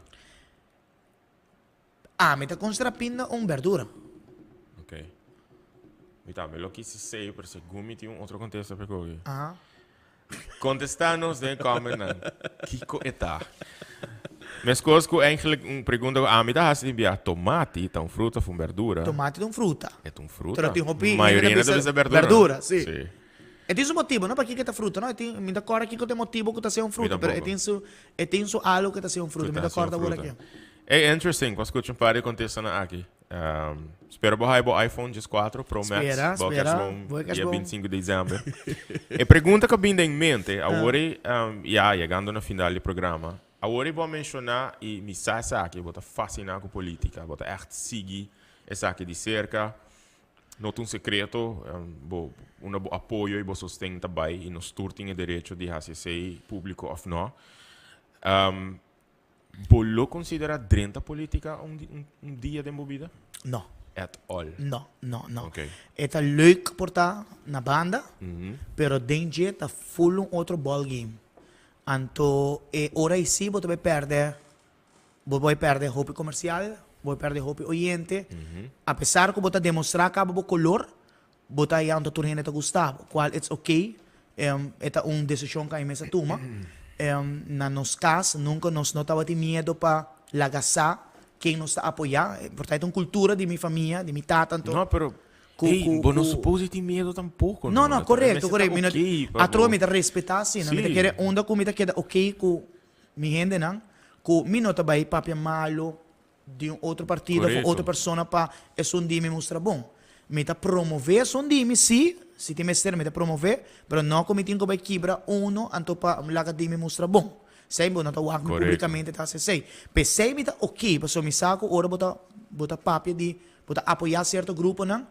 Ami ta considera pinda un berdura. Ok. Mi tambe lo kisi say pero segun mi tin un otro contesta pa e koki. Aha. Contesta nos den comment nan kiko e ta. Meskos ku eigenlijk un pregunta ku ami ta hasi tin bia, tomati ta un fruta of un berdura? Tomati ta un fruta. E ta un fruta. Pero tin hopi Mayoria hende ta ta bisa bisa berdura. berdura, si. Si. E tin su motibo, no? Pakiko e ta fruta, no? E tin, mi ta kòrda kiko ta e motibo ku ta sea un Mi fruta, pero e tampoco. tin su, e tin su algo ku ta sea un fruta. Ku Mi ta ta sea un kòrda awor fruta. aki. Ey, interesting, pa skucha un par di kontestanan aki. Spera bo haya bo iPhone 14 Pro Max Spera, bo spera. kerstboom Bo dia kerstboom. 25 di december. E pregunta ku a bin den mente, awor ei, ya, yegando na final di programa, awor ei bo a menshoná i mi sa esaki, bo ta fasiná ku polítika, bo ta ègt sigui esaki di serka. No ta un sekreto, bo unda bo apoyo i bo sosten ta bai i nos tur tin e derecho di hasi esei públiko òf no. Bo lo considera drenta politica un un dia den bo bida? No. At all? No, no, no. Ok. E ta leuk por ta na banda, pero den dje ta full un otro ball game. Anto e ora ei si bo ta bay perde, bo bay perde hopi comercial, bo bay perde hopi oyente, a pesar cu bo ta demostra caba bo color, Bo ta haña anto tur hende ta gusta bo, cual it's ok, e ta un decision cu a mi mes a tuma. Na nos cas nunca nos no tabatin miedo pa laga sa ken nos ta apoya, por ta e ta un cultura di mi famia, di mi tata anto. No, pero. Ku, Ey, ku, bo no ku. suppose tin miedo tampoco, No, no. no, Ta correcto, mester ta correcto. Mi no, ok pa atrobe bo. mi ta respeta asina. Mi ta Sí. kere unda ku mi ta keda ok ku mi hendenan, ku mi no ta bai papia malo di un otro partido of un otro Correcto. persona pa esun di mi mustra bon. Mi ta promove esun di mi, sí, si tin mester mi ta promove, pero no ku mi tin ku bai kibra uno anto pa laga di mi mustra bon. Esei bo no ta wak mi Correcto. publicamente ta hasi esei. P'esei mi ta ok, pasobra mi sa ku ora bo ta bo ta papia di Bo ta apoyá sierto gruponan,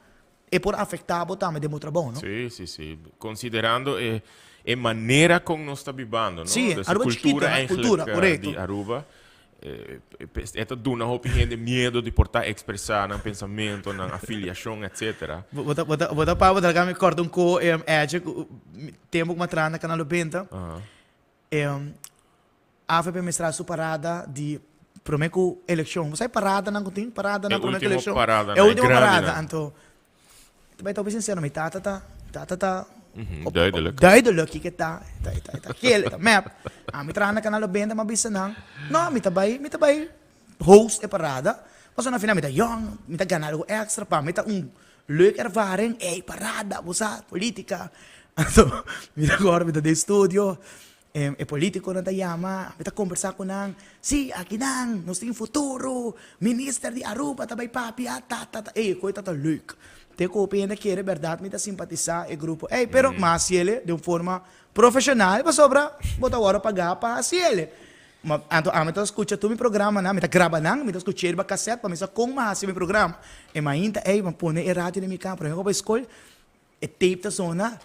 e por afektá bo tambe den bo trabou, no? Sí, sí, sí. Konsiderando e e manera kon nos ta bibando, no? Sí, Dus e Aruba chiquito, kultura no? eigenlijk Kultura, korekto. di Aruba, e ta duna hopi hende miedo di por ta ekspresá nan pensamentu, nan afiliashon, etcetera. Bo ta, bo ta, bo ta pa bo ta laga mi kòrda un ko Edje ku tempu ku mi a traha na Canal Obenta, Avp mester su parada di prome ku elekshon. Bo sa e paradanan ku tin? Paradanan E prome ku ultimo elekshon. paradanan, E e ultimo parada. grandinan. Anto, ta bai ta hopi sinsero, mi tata ta, mi tata ta op, Duidelijk. duidelijk kiko e ta. E ta, e ta, e ta gel, e ta mep. Ami traha na Canal Obenta, mi a bisa nan, no, mi ta bai, mi ta bai host e parada. Pasobra na final mi ta yong, mi ta gana algo extra pa mi ta un leuk ervaring. Ey, parada, bo sa, politica. Anto, mi ta acorda mi ta den studio. E politiconan ta yama, mi ta combersa cu nan, si, akinan nos tin futuro, minister di Aruba ta bay papia, ta, ta, ta, ey, e coy ta ta leuk. Te cu hopi hende kere berdad mi ta simpatisa e grupo ey, pero mi a haciele den un forma profesional pasobra bo ta worde paga pa haciele. Ma anto ami ta scucha tur mi programanan, mi ta graba nan, mi ta scucha riba cassette pa mi sa con mi a haci mi programa. E mainta ey, mi a pone e radio den mi cama, prome cu a bay scol, E tape ta sona,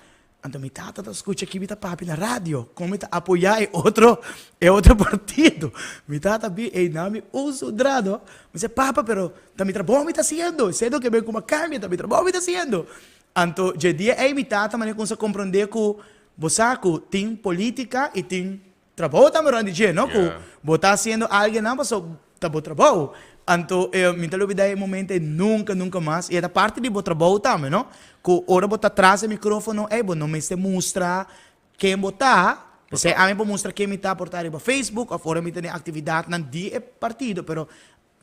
anto mi tata ta skucha ki mi ta papia na radio, kon mi ta apoyá e otro, e otro partido. Mi tata bi ei na mi un sudrado, mi se papa pero ta mi trabou mi ta hasiendo, esei loke ben ku mi a kambia, ta mi trabou mi ta hasiendo. Anto dje dia ei mi tata manera kumsa komprondé ku bo sa ku tin polítika i tin Trabou tambe rond di dje, no? Ku bo ta hasiendo algennan paso ta bo trabou. Anto mi ta lubida e momento ei nunka, nunka mas. I e ta parti di bo trabou tambe, no? Ku ora bo ta tras e mikrofono ei bo no mester mustra ken bo ta. P'esei ami por mustra ken mi ta por ta riba Facebook òf ora mi ta den aktividatnan di e partido, pero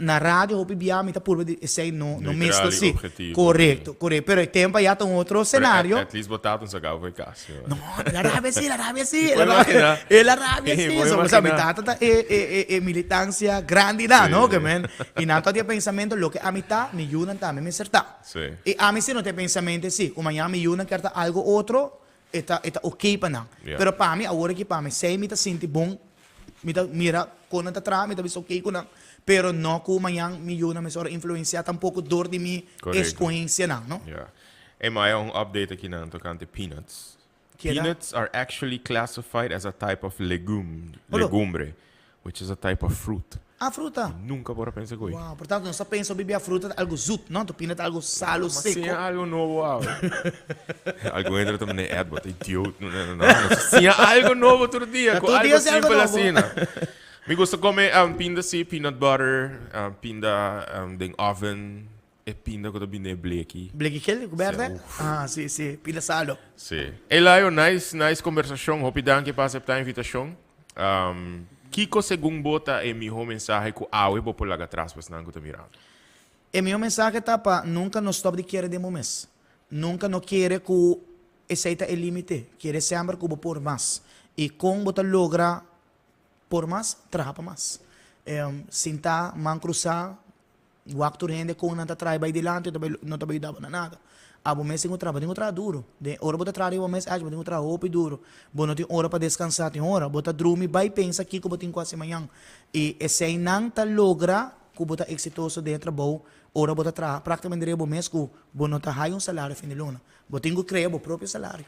Na radio hopi bia mi ta purba di esey no no mester Neutral y si. objetivo. Correcto, correcto. Pero e tempo aya ta un otro Pero scenario. at least bo tata no sa gaba fo'i cas. No, el a rabia si, el a rabia si, el Por a rabia, imagina. el a rabia Sí, si. por So, o sea, mi imagina. tata ta e e e e militancia grandi da, no? Sí. Ke men, y nan ta di e pensamento loke ami ta, mi yunan tambe mester ta. Sí. Y ami si no ta e pensamento si, cu mañana mi yunan kier ta algo otro, E ta e ta ok pa nan. Yeah. Pero pa mi awor aki pa mi sei mi ta sinti bon, mi ta mira kon nan ta traha, mi ta bisa ok ku nan, pero no ku mañan mi yunan mester ora influensia tampoko dor di mi Correcto. escogencianan, no? Yeah. Ey, ma un update aki nan tocante peanuts. Keda? Peanuts are actually classified as a type of legume, Olo. legumbre, which is a type of fruit. Ah, fruta. Nunca por a pensa cu ei. Wow, por tanto nos ta pensa bibia fruta ta algo zoet, no? Anto pina ta algo salo, Ma seco. siña algo nobo awe. Algun hende lo ta manda Ed, bo ta idiot. No, no, no, no. Siña algo nobo tur dia, Ta cu tur algo dia siña algo simpel nobo. asina. Mi gusta come pinda si, peanut butter, pinda den oven, e pinda cu ta bini den e bleki. Bleki gel cu berde? Sí, uf. Ah, si, si, pinda salo. Sí. Elayo, nice, nice conversacion. Hopi danki pa acepta e invitacion. Um, kiko segun bo ta e miho mensahe ku awe bo por laga atras pa esnan ku ta mirando? E miho mensahe ta pa nunka no stop di kere den bo mes. Nunka no kere ku esei ta e limite. Kere semper ku bo por mas. I kon bo ta logra por mas? Traha pa mas. Sinta man krusá, Wak tur hende kon nan ta traha bai dilanti no ta bai yuda bo na nada. Abo mes tin ku traha, bo tin ku traha duru. Den ora bo ta traha riba bo mes bo tin ku traha hopi duru. Bo no tin ora pa deskansa, tin ora bo ta drumi bai pensa kiko bo tin ku hasi mañan. I eseinan ta logra ku bo ta eksitoso den e trabou ora bo ta traha praktikamente riba bo mes ku bo no ta haya un salario fin di luna. Bo tin ku krea bo propio salario.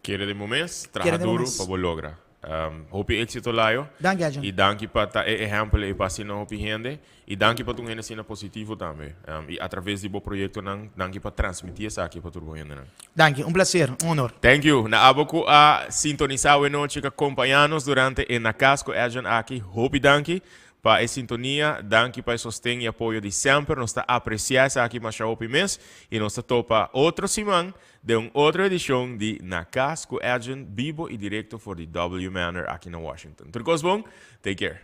Kere den bo mes, traha Kere den bo duru mes. pa bo logra. Hopi éxito Layo. Danki Arjan. I danki pa ta e ehèmpel ei pa asina hopi hende. I danki pa ta un hende asina positivo tambe. I atraves di bo proyektonan, danki pa transmití esaki pa tur bo hendenan. Danki, un placer, un honor. Thank you. Na abo ku a sintonisá awe nochi ku a kompañá nos durante e Na Cas ku Edjean aki, hopi danki pa e sintonia, danki pa e sosten i apoyo di semper. Nos ta apresiá esaki masha hopi mes i nos ta topa otro siman Den un otro edicion di Na Cas cu Edjean, bibo y directo for di W Manor aki na Washington. Tur cos bon, take care.